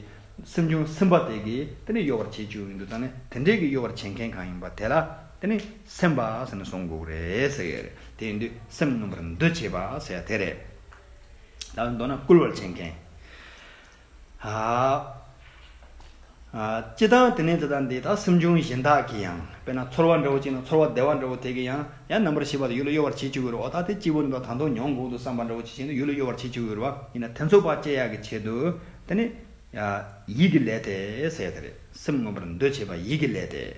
སེམས་བྱུང་སེམས་པ་དེ་གིས་དེ་ནས་གཡོ་བར་བྱེད་བཅུག་ཡོང་དུས་ཙང་ནས་དེ་འདྲའི་གི་གཡོ་བར་བྱེད་མཁན་གང་ཡིན་པ་དེ་ལ་དེ་ནས་སེམས་པ་ཟེར་ནས་གསུང་དགོས་ཀྱི་རེད་ཟེར་གི་རེད། དེ་ཡིན་དུས་སེམས་མངོན་པར་འདུ་བྱེད་པ་ཟེར་ཡ་དེ་རེད། ད་མདོར་ན་བསྐུལ་བར་བྱེད་མཁན། ཨ། ཨ། སྤྱིར་བཏང་དེ་ནས་དེ་དང་འདི་དག་སེམས་བྱུང་གཞན་དག་གི་ཡང་། དཔེར་ན་ཚོར་བ་འདྲ་བོ་ཅིག་ན་ཚོར་བ་བདེ་བ་འདྲ་བོ་དེ་གི་ཡང་ཡང་རྣམ་པར་ཤེས་པ་དེ་ཡུལ་ལ་གཡོ་བར་བྱེད་བཅུག་གི་རེད། འོ་ད་དེ་སྐྱིད་པོ་འདུག་ད་དུང་མྱོང་དགོས་འདུག་བསམ་པ་འདྲ་བོ་ཅིག་བྱས་ནས་ཡུལ་ལ་གཡོ་བར་བྱེད་བཅུག་གི་རེད་བ། ཡིན་ན་དེ་ཚོ་ཕར་བཅད་ཡག་གི་ཆེད་དུ་དེ་ནི་ཡིད་ཀྱི་ལས་ཏེ་ཟེར་ཡ་དེ་རེད། སེམས་མངོན་པར་འདུ་བྱེད་པ་ཡིད་ཀྱི་ལས་ཏེ།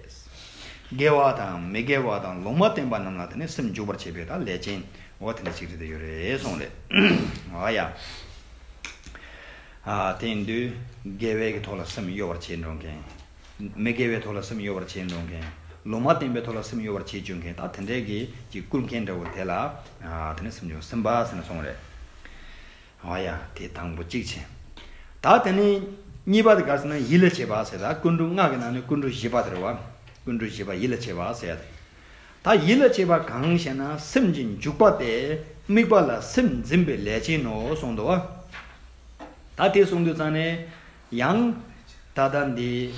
དགེ་བ་དང་མི་དགེ་བ་དང་ལུང་མ་བསྟན་པ་རྣམས་ལ་དེ་ནི་སེམས་འཇུག་པར་བྱེད་པའི་ད་ལས་ཅན། འོ་དེ་འདྲ་ཞིག་རེད་དེ་ཡོད་རེད་གསུངས་རེད། འོ་ཡ། ཨ། དེ་ཡིན་དུས་དགེ་བའི་གི་ཐོག་ལ་སེམས་གཡོ་བར་བྱེད་འགྲོ་མཁན། མི་དགེ་བའི་ཐོག་ལ་སེམས་གཡོ་བར་བྱེད་འགྲོ་མཁན། ལུང་མ་བསྟན་པའི་ཐོག་ལ་སེམས་གཡོ་བར་བྱེད་བཅུག་མཁན་ད་དེ་འདྲའི་གི་ཅིག་བསྐུལ་མཁན་འདྲ་བོ་དེ་ལ། ཨ། དེ་ནི་སེམས་བྱུང་སེམས་པ་ཟེར་ནས་གསུངས་རེད། འོ་ཡ། དེ་དང་པོ་གཅིག་བྱས། ད་དེ་ནི་གཉིས་པ་དེ་ག་རེ་ཟེར་ན་ཡིད་ལ་བྱེད་པ་ཟེར། ད་ཀུན་འགྲོ་ལྔ་གི་ནང་ནས་ཀུན་འགྲོ་བཞི་པ་དེ་རེད་བ། ཀུན་འགྲོ་བཞི་པ་ཡིད་ལ་བྱེད་པ་ཟེར་ཡ་དེ། ད་ཡིད་ལ་བྱེད་པ་གང་ཞེ་ན་སེམས་ཀྱི་འཇུག་པ་སྟེ་དམིགས་པ་ལ་སེམས་འཛིན་པའི་ལས་ཅན་ནོ་གསུངས་འདུག་བ། ད་དེ་གསུངས་དུས་ཙང་ནས་ཡང་ད་ལྟ་འདི།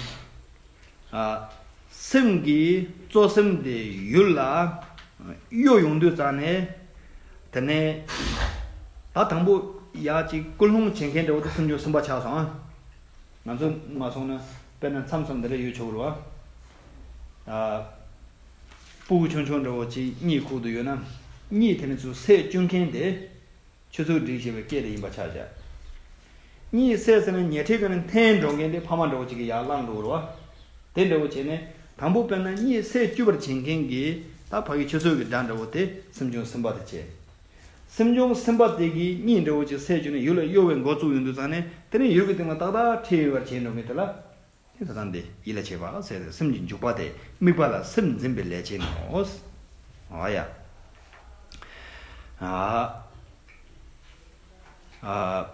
ཨ། སེམས་ཀྱི་རྩོལ་སེམས་དེ་ཡུལ་ལ་གཡོ་ཡོང་དུས་ཙང་ནས། དེ་ནས་ད་དང་པོ་ཡ་གཅིག་ཀུན་སློང་བྱེད་མཁན་འདྲ་བོ་དེ་སེམས་བྱུང་སེམས་པ་ཆགས་སོང་ཨ། ང་ཚོ་མ་སོང་ན་དཔེར་ན་མཚམས་མཚམས་འདི་འདྲ་ཡོད་ཆོག་གི་རེད་བ། ཨ། སྤུ་གུ་ཆུང་ཆུང་འདྲ་བོ་གཅིག་གཉིད་ཁུག་ཏུ་ཡོད་ན། གཉིད་དེ་ནས་ཚུར་སད་བཅུག་མཁན་དེ། ཆུ་ཚོད་བསྒྲིགས་བྱས་པའི་སྐད་དེ་ཡིན་པ་ཆགས་བཞག་གཉིད་སད་ཟེར་ནས་ཉལ་ཁྲིའི་སྒང་ནས་འཐེན་འགྲོ་མཁན་དེ་ཕ་མ་འདྲ་བོ་ཅིག་གིས་ཡར་བསླངས་འགྲོ་གི་རེད་བ། དེ་འདྲ་བོ་བྱས་ནས་དང་པོ་དཔེར་ན་གཉིད་སད་བཅུག་པར་བྱེད་མཁན་གྱི་ད་ཕ་གི་ཆུ་ཚོད་ཀྱི་སྒྲ་འདྲ་བོ་དེ་སེམས་བྱུང་སེམས་པ་དེ་བྱས། སེམས་བྱུང་སེམས་པ་དེ་གིས་གཉིད་འདྲ་བོ་ཅིག་སད་བཅུག་ནས་ཡུལ་ལ་གཡོ་བའི་འགོ་བཙུགས་ཡོང་དུས་ཙང་ནས་དེ་ནས་ཡུལ་གྱི་སྟེང་ལ་ཏག་ཏག་ཁྲིད་ཡོང་བར་བྱས་འགྲོ་མཁན་དེ་ལ། དེ་ད་ལྟ་འདི་ཡིད་ལ་བྱེད་པ་ཟེར་ཏེ་སེམས་ཀྱི་འཇུག་པ་སྟེ་དམིགས་པ་ལ་སེམས་འཛིན་པའི་ལས་ཅན་ནོ། འོ་ཡ། ཨ། ཨ།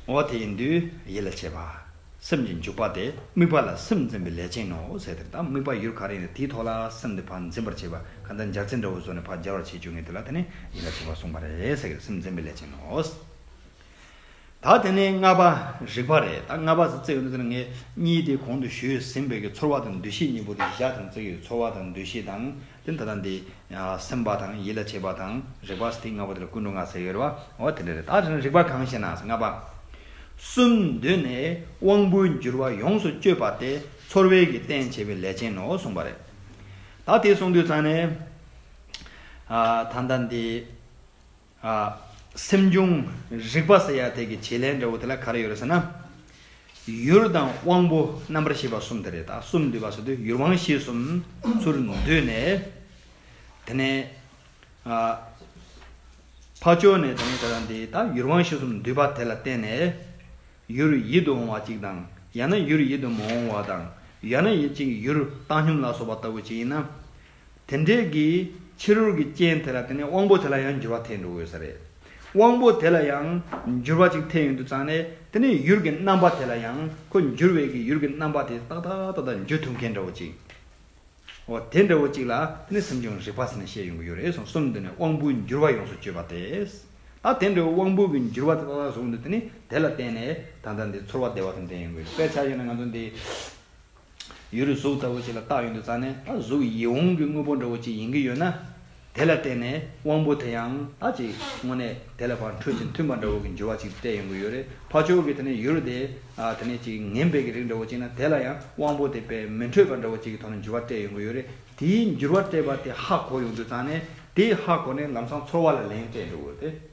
འོ་དེ་ཡིན་དུས་ཡིད་ལ་བྱེད་པ། སེམས་ཀྱི་འཇུག་པ་སྟེ་དམིགས་པ་ལ་སེམས་འཛིན་པའི་ལས་ཅན་ནོ་ཟེར་ཏེ། ད་དམིགས་པ་ཡུལ་ག་རེ་ཡིན་ན་དེའི་ཐོག་ལ་སེམས་དེ་ཕར་འཛིན་པར་བྱེད་པ་གང་ལྟར་འཇའ་ཚོན་འདྲ་བོ་བཟོས་ནས་ཕར་སྦྱར་བར་བྱེད་བཅུག་མཁན་དེ་ལ་དེ་ནི་ཡིད་ལ་བྱེད་པ་གསུངས་པ་རེད་ཟེར་གི། སེམས་འཛིན་པའི་ལས་ཅན་ནོ། ད་དེ་ནས་ལྔ་པ་རིག་པ་རེད། ད་ལྔ་པ་ཟེར་ཚིག་ཡོད་དུས་ངས་གཉིས་དེ་གོང་དུ་ཞུས་ཟིན་པའི་གི་ཚོར་བ་དང་འདུ་ཤེས་གཉིས་པོ་དེ་བཞག་དང་ཚིག་ཡོད། ཚོར་བ་དང་འདུ་ཤེས་དང་དེ་ད་ལྟ་འདི་སེམས་པ་དང་ཡིད་ལ་བྱེད་པ་དང་རིག་པ་ཟེར་དེ་ལྔ་པོ་དེ་ལ་ཀུན་འགྲོ་ལྔ་ཟེར་ཡོད་རེད་བ། འོ་དེ་འདྲ་རེད། ད་དེ་ནས་རིག་པ་གང་ཞེ་ན་ལྔ་པ། གསུམ་འདུས་ནས་དབང་པོའི་འགྱུར་བ་ཡོངས་སུ་གཅོད་པ་སྟེ་ཚོར་བའི་གི་རྟེན་བྱེད་པའི་ལས་ཅན་ནོ་གསུངས་པ་རེད། ད་དེ་གསུངས་དུས་ཙང་ནས་ད་ལྟ་འདི། ཨ། སེམས་བྱུང་རིག་པ་ཟེར་ཡ་དེ་གི་བྱེད་ལས་འདྲ་བོ་དེ་ལ་ག་རེ་ཡོད་རེད་ཟེར་ན། ཡུལ་དང་དབང་པོ་རྣམ་པར་ཤེས་པ་གསུམ་དེ་རེད། ད་གསུམ་འདུས་པ་ཟེར་དུས་ཡུལ་དབང་ཤེས་གསུམ་ཚུར་འདུས་ནས། དེ་ནས། ཨ། ཕར་ཕྱོགས་ནས་དེ་ནས་ད་ལྟ་འདི་ད་ཡུལ་དབང་ཤེས་གསུམ་འདུས་པ་དེ་ལ་བརྟེན་ནས། ཡུལ་ཡིད་དུ་འོང་བ་གཅིག་དང་། ཡང་ན་ཡུལ་ཡིད་དུ་མི་འོང་བ་དང་། ཡང་ན་ཡིད་ཅིག་ཡུལ་བཏང་སྙོམས་ལ་སོགས་པ་ལྟ་བུ་ཅིག་ཡིན་ན། དེ་འདྲའི་གི་ཕྱི་རོལ་གྱི་རྐྱེན་དེ་ལ་བརྟེན་ནས་དབང་པོ་དེ་ལ་ཡང་འགྱུར་བ་ཐེབས་འགྲོ་དགོས་ས་རེད། དབང་པོ་དེ་ལ་ཡང་འགྱུར་བ་ཅིག་ཐེབས་ཡོང་དུས་ཙང་ནས་དེ་ནས་ཡུལ་གྱི་རྣམ་པ་དེ་ལ་ཡང་ཁོ་འགྱུར་བའི་གི་ཡུལ་གྱི་རྣམ་པ་དེ་ཏག་ཏག་ཏག་ཏག་འགྱུར་ཐུབ་མཁན་འདྲ་བོ་ཅིག་འོ་དེ་འདྲ་བོ་ཅིག་ལ་དེ་ནི་སེམས་བྱུང་རིག་པ་ཟེར་ནས་བཤད་ཡོང་གི་ཡོད་རེད་གསུངས། གསུམ་འདུས་ནས་དབང་པོའི་འགྱུར་བ་ཡོངས་སུ་གཅོད་པ་སྟེ། ད་དེ་འདྲ་བོ་དབང་པོ་གི་འགྱུར་བ་དེ་ཏག་ཏག་བཟུང་འདུག་དེ་ནི་དེ་ལ་བརྟེན་ནས་ད་ལྟ་འདི་ཚོར་བ་བདེ་བ་དང་ལྡན་ཡོང་གི་ཡོད་རེད། དཔེར་ཆ་བཞག་ན་ང་ཚོ་འདི་ཡུལ་གཟུགས་ལྟ་བུ་ཞིག་ལ་བལྟ་ཡོང་དུས་ཙང་ནས་ད་གཟུགས་ཡིད་འོང་གི་དངོས་པོ་འདྲ་བོ་ཅིག་ཡིན་གྱི་ཡོད་ན། དེ་ལ་བརྟེན་ནས་དབང་པོ་དེ་ཡང་ད་ཅིག་དངོས་གནས་དེ་ལ་ཕར་འཕྲོད་ཅིང་མཐུན་པ་འདྲ་བོ་གི་འགྱུར་བ་ཅིག་སྤྲད་ཡོང་གི་ཡོད་རེད། ཕར་ཕྱོགས་ཀྱི་དེ་ནས་ཡུལ་དེ་ཨ་དེ་ནས་ཅིག་ངན་པའི་གི་རིགས་འདྲ་བོ་ཅིག་ན་དེ་ལ་ཡང་དབང་པོ་དེ་དཔེ་མི་འཕྲོད་པ་འདྲ་བོ་ཅིག་གི་ཐོག་ནས་འགྱུར་བ་སྤྲད་ཡོང་གི་ཡོད་རེད། དེའི་འགྱུར་བ་སྤྲད་པ་དེ་ཧ་གོ་ཡོང་དུས་ཙང་ནས་དེ་ཧ་གོ་ནས་ལམ་སང་ཚོར་བ་ལ་ལན་སྤྲད་འགྲོ་གི་ཡོད་རེད།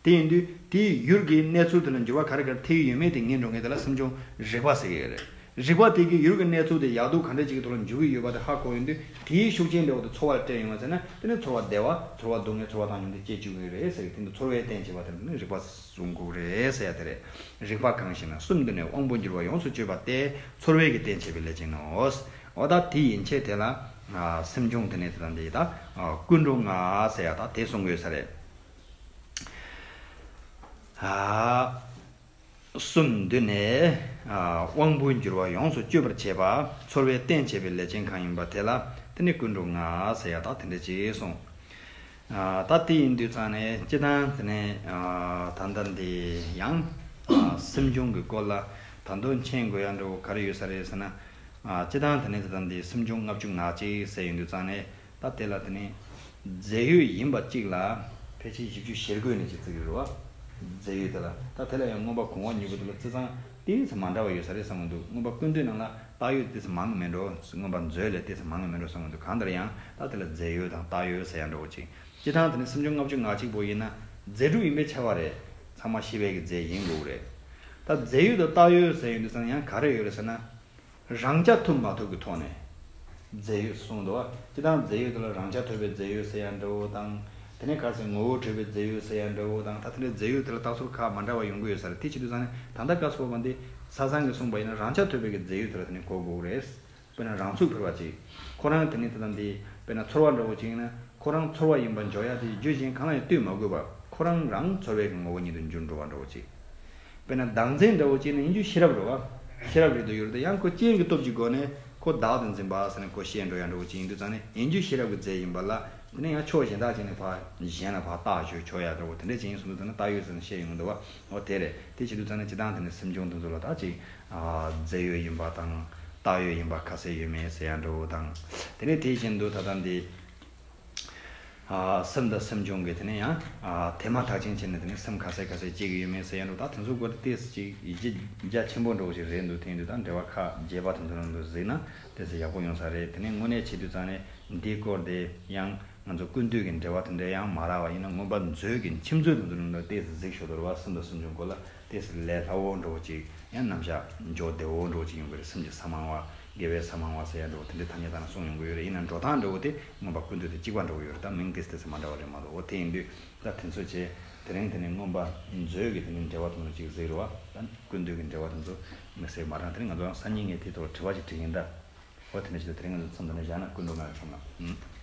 དེ་ཡིན་དུས་དེའི་ཡུལ་གྱི་གནས་ཚུལ་དེ་ལ་འགྱུར་བ་ག་རེ་ག་རེ་ཐེབས་ཀྱི་ཡོད་མེད་དེ་ངེས་འགྲོ་མཁན་དེ་ལ་སེམས་བྱུང་རིག་པ་ཟེར་གྱི་ཡོད་རེད། རིག་པ་དེ་གིས་ཡུལ་གྱི་གནས་ཚུལ་དེ་ཡག་སྡུག་ག་འདྲ་ཅིག་གི་ཐོག་ལ་འཇུག་གི་ཡོད་པ་དེ་ཧ་གོ་ཡོང་དུས། དེའི་ཤུགས་རྐྱེན་འདྲ་བོ་དེ་ཚོར་བ་སྤྲད་ཡོང་བ་ཟེར་ན། དེ་ནི་ཚོར་བ་བདེ་བ། ཚོར་བ་སྡུག་བསྔལ། ཚོར་བ་བཏང་སྙོམས་དེ་སྐྱེ་བཅུག་གི་རེད་ཟེར་གི། དེ་ནི་ཚོར་བའི་རྟེན་བྱེད་པ་དེ་ནི་རིག་པ་གསུང་གི་རེད་ཟེར་ཡ་དེ་རེད། རིག་པ་གང་ཞིག་ན་གསུམ་འདུས་ནས་དབང་པོ་འགྱུར་བ་ཡོངས་སུ་གཅོད་པ་སྟེ། ཚོར་བའི་གི་རྟེན་བྱེད་པའི་ལས་ཅན་ནོ། འོ་ད་དེ་ཡན་ཆད་དེ་ལ་སེམས་བྱུང་དེ་ནི་དེ་དང་དེ་ད་ཀུན་འགྲོ་ལྔ་ཟེར་ཡ་ད་དེ་གསུང་གི་ཡོད་ས་རེད། གསུམ་འདུས་ནས་དབང་པོ་འགྱུར་བ་ཡོངས་སུ་གཅོད་པར་བྱེད་པ། ཚོར་བའི་རྟེན་བྱེད་པའི་ལས་ཅན་གང་ཡིན་པ་དེ་ལ་དེ་ནི་ཀུན་འགྲོ་ལྔ་ཟེར་ཡ་ད་དེ་འདྲ་ཅིག་གསུངས། ད་དེ་ཡིན་དུས་ཙང་ནས་སྤྱིར་བཏང་དེ་ནས་ད་ལྟ་འདི་ཡང་སེམས་བྱུང་གི་སྐོར་ལ་ད་དུང་མཁྱེན་དགོས་ཡ་འདྲ་བོ་ག་རེ་ཡོད་ས་རེད་ཟེར་ན། སྤྱིར་བཏང་དེ་ནས་ད་ལྟ་འདི་སེམས་བྱུང་ལྔ་བཅུ་ང་གཅིག་ཟེར་ཡོང་དུས་ཙང་ནས། ད་དེ་ལ་དེ་ནི་རྫས་ཡོད་ཡིན་པ་གཅིག་ལ་ཕལ་ཆེར་བཞི་བཅུ་ཞེ་དགུ་ནས་ཅིག་བརྩི་གི་རེད་བ། རྫས་ཡོད་དེ་ལ། ད་དེ་ལ་ཡང་མངོན་པ་གོང་འོག་གཉིས་པོ་དེ་ལ་བརྩི་སྟངས་ཏོག་ཙམ་མ་འདྲ་བ་ཡོད་ས་རེད་བསམ་གི་འདུག་མངོན་པ་ཀུན་བཏུས་ནང་ལ་བཏགས་ཡོད་ཏོག་ཙམ་མང་གི་མེད་འགྲོ། མངོན་པ་མཛོད་ལས་ཏོག་ཙམ་མང་གི་མེད་འགྲོ་བསམ་གི་འདུག་གང་ལྟར་ཡང་ད་དེ་ལ་རྫས་ཡོད་དང་བཏགས་ཡོད་ཟེར་ཡ་འདྲ་བོ་ཅིག་སྤྱིར་བཏང་དེ་ནི་སེམས་བྱུང་ལྔ་བཅུ་ང་གཅིག་པོ་ཡིན་ན་རྫས་གྲུབ་ཡིན་པས་ཁྱབ་པ་རེད། ཚང་མ་ཤེས་པའི་གི་རྫས་ཡིན་དགོས་རེད། ད་རྫས་ཡོད་དང་བཏགས་ཡོད་ཟེར་ཡོང་དུས་ཙང་ཡང་ག་རེ་ཡོད་རེད་ཟེར་ན། རང་རྐྱ་ཐུབ་མ་ཐུབ་ཀྱི་ཐོག་ནས་རྫས་ཡོད་གསུངས་འདུག་བ། སྤྱིར་བཏང་རྫས་ཡོད་དེ་ལ་རང་རྐྱ་ཐུབ་པའི་རྫས་ཡོད་ཟེར་ཡ་འདྲ་བོ་དང་། དེ་ནས་ག་རེ་ཟེར། ངོ་བོ་གྲུབ་པའི་རྫས་ཡོད་ཟེར་ཡ་འདྲ་བོ་དང་། ད་དེ་འདྲའི་རྫས་ཡོད་དེ་ལ་རྟགས་ཚུལ་ཁག་མ་འདྲ་བ་ཡོང་གི་ཡོད་ས་རེད། དེ་བྱེད་དུས་ཙང་ནས་ད་ལྟ་སྐབས་སུ་བབ་པ་འདི་ས་སང་གི་གསུངས་པ་ཡིན་ན་རང་རྐྱ་ཐུབ་པའི་གི་རྫས་ཡོད་དེ་ལ་དེ་ནས་གོ་དགོས་རེད། དཔེར་ན་རང་ཚུགས་ཕུར་བ་ཅིག་ཁོ་རང་དེ་ནི་དེ་དང་དེ། དཔེར་ན་ཚོར་བ་འདྲ་བོ་ཅིག་ཡིན་ན་ཁོ་རང་ཚོར་བ་ཡིན་པ་འཇོག་ཡ་དེ་རྒྱུ་གཞན་གང་ལ་ཡང་ལྟོས་མ་དགོས་པར་ཁོ་རང་རང་ཚོར་བའི་གི་ངོ་བོ་ཉིད་དུ་འགྱུར་འགྲོ་བ་འདྲ་བོ་ཅིག་དཔེར་ན་བདག་འཛིན་འདྲ་བོ་ཅིག་ནི་ཡིན་རྒྱུ་ཤེས་རབ་རེད་བ། ཤེས་རབ་རེད་དུ་ཡོད་རེད་དེ། ཡང་ཁོ་རྐྱེན་གྱི་སྟོབས་ཀྱི་སྒོ་ནས་ཁོ་བདག་ཏུ་འཛིན་པ་ཟེར་ནས་ཁོ་ཤེས་འགྲོ་ཡ་འདྲ་བོ་ཅིག་ཡིན་དུས་ཙང་ནས་ཡིན་རྒྱུ་ཤེས་རབ་ཀྱི་རྫས་ཡིན་པ་ལ། དེ་ནས་ཡང་ཕྱོགས་གཞན་དག་ཅིག་ནས་ཕར་གཞན་ལ་ཕར་བཏགས་བྱོས་བྱོས་ཡ་འདྲ་བོ་དེ་འདྲ་ཅིག་ཡིན་སོང་དུས་ཙང་ནས་བཏགས་ཡོད་ཟེར་ནས་བཤད་ཡོང་འདུག་བ། འོ་དེ་རེད། དེ་བྱེད་དུས་ཙང་ནས་སྤྱིར་བཏང་དེ་ནི་སེམས་བྱུང་དེ་ཚོ་ལ་ད་ཅིག་རྫས་ཡོད་ཡིན་པ་དང་བཏགས་ཡོད་ཡིན་པ་ཁ་གསལ་ཡོད་མེད་ཟེར་ཡ་འདྲ་བོ་དང་། དེ་ནས་དེ་བཞིན་དུ་ད་ལྟ་འདི། ཨ། སེམས་དང་སེམས་བྱུང་གི་དེ་ནས་ཡང་། ཨ། དེ་མ་ཐག་ཅིང་བྱས་ནས་དེ་ནས་སེམས་ཁ་གསལ་ཁ་གསལ་སྐྱེ་གི་ཡོད་མེད་ཟེར་ཡ་འདྲ་བོ། ད་དེ་ཚོའི་སྐོར་དེ་ཏོག་ཙམ་ཅིག་ཡིད་ཆེས་རྒྱ་ཆེན་པོ་འདྲ་བོ་ཞིག་རེད་འདུག་དེ་ཡིན་དུས་ད་འགྲེལ་པ་ཁག་རྒྱས་པ་དེ་ཚོ་ནང་དུ་གཟིགས་ན་དེ་ཚོ་ཡག་པོ་ཡོང་ས་རེད། དེ་ནས་དངོས་གནས་བྱེད་དུས་ཙང་ནས་འདིའི་སྐོར་དེ་ཡང་ང་ཚོ་ཀུན་བཏུས་ཀྱི་འགྲེལ་པ་དེ་འདྲ་ཡང་མ་རག་པ་ཡིན་ན་མངོན་པ་མཛོད་ཀྱི་མཆིམས་མཛོད་དེ་ཚོ་ནང་དུ་ཏོག་ཙམ་གཟིགས་ཞོར་དུ་རེད་བ། སེམས་དང་སེམས་བྱུང་སྐོར་ལ་ཏོག་ཙམ་ལས་སླ་བོ་འདྲ་བོ་ཅིག་ཡང་རྣམ་གཞག་འཇོག་བདེ་བོ་འདྲ་བོ་ཅིག་ཡོང་གི་རེད། སེམས་ཀྱི་ས་མང་བ། དགེ་བའི་ས་མང་བ་ཟེར་ཡ་འདྲ་བོ་དེ་འདྲའི་ཐ་སྙད་དག་ན་གསུངས་ཡོང་གི་ཡོད་རེད། ཡིན་ན་འགྲོ་སྟངས་འདྲ་བོ་དེ་མངོན་པ་ཀུན་བཏུས་དང་གཅིག་པ་འདྲ་བོ་ཡོད་རེད། ད་མིང་ཏོག་ཙམ་ཏོག་ཙམ་མ་འདྲ་བ་རེད་མ་གཏོགས། འོ་དེ་ཡིན་དུས་ད་དེ་ཚོ་བྱས་དེ་རིང་དེ་ནས་མངོན་པ་མཛོད་ཀྱི་དེ་ནས་འགྲེལ་པ་དེ་ཚོ་ཅིག་གཟིགས་རོགས། ད་ཀུན་བཏུས་ཀྱི་འགྲེལ་པ་དེ་ཚོ་མི་གཟིགས་མ་རང་། དེ་རིང་ང་ཚོ་སང་ཉིན་ངས་དེའི་ཐོག་དྲི་བ་ཅིག་དྲི་གིན་ད། འོ་དེ་འདྲ་བྱས་ད་དེ་རིང་ང་ཚོ་མཚམས་འདི་ནས་བཞག་ན་ཀུན་འགྲོ་ལྔ་ཡོད་སོང་ལ། ཨུམ།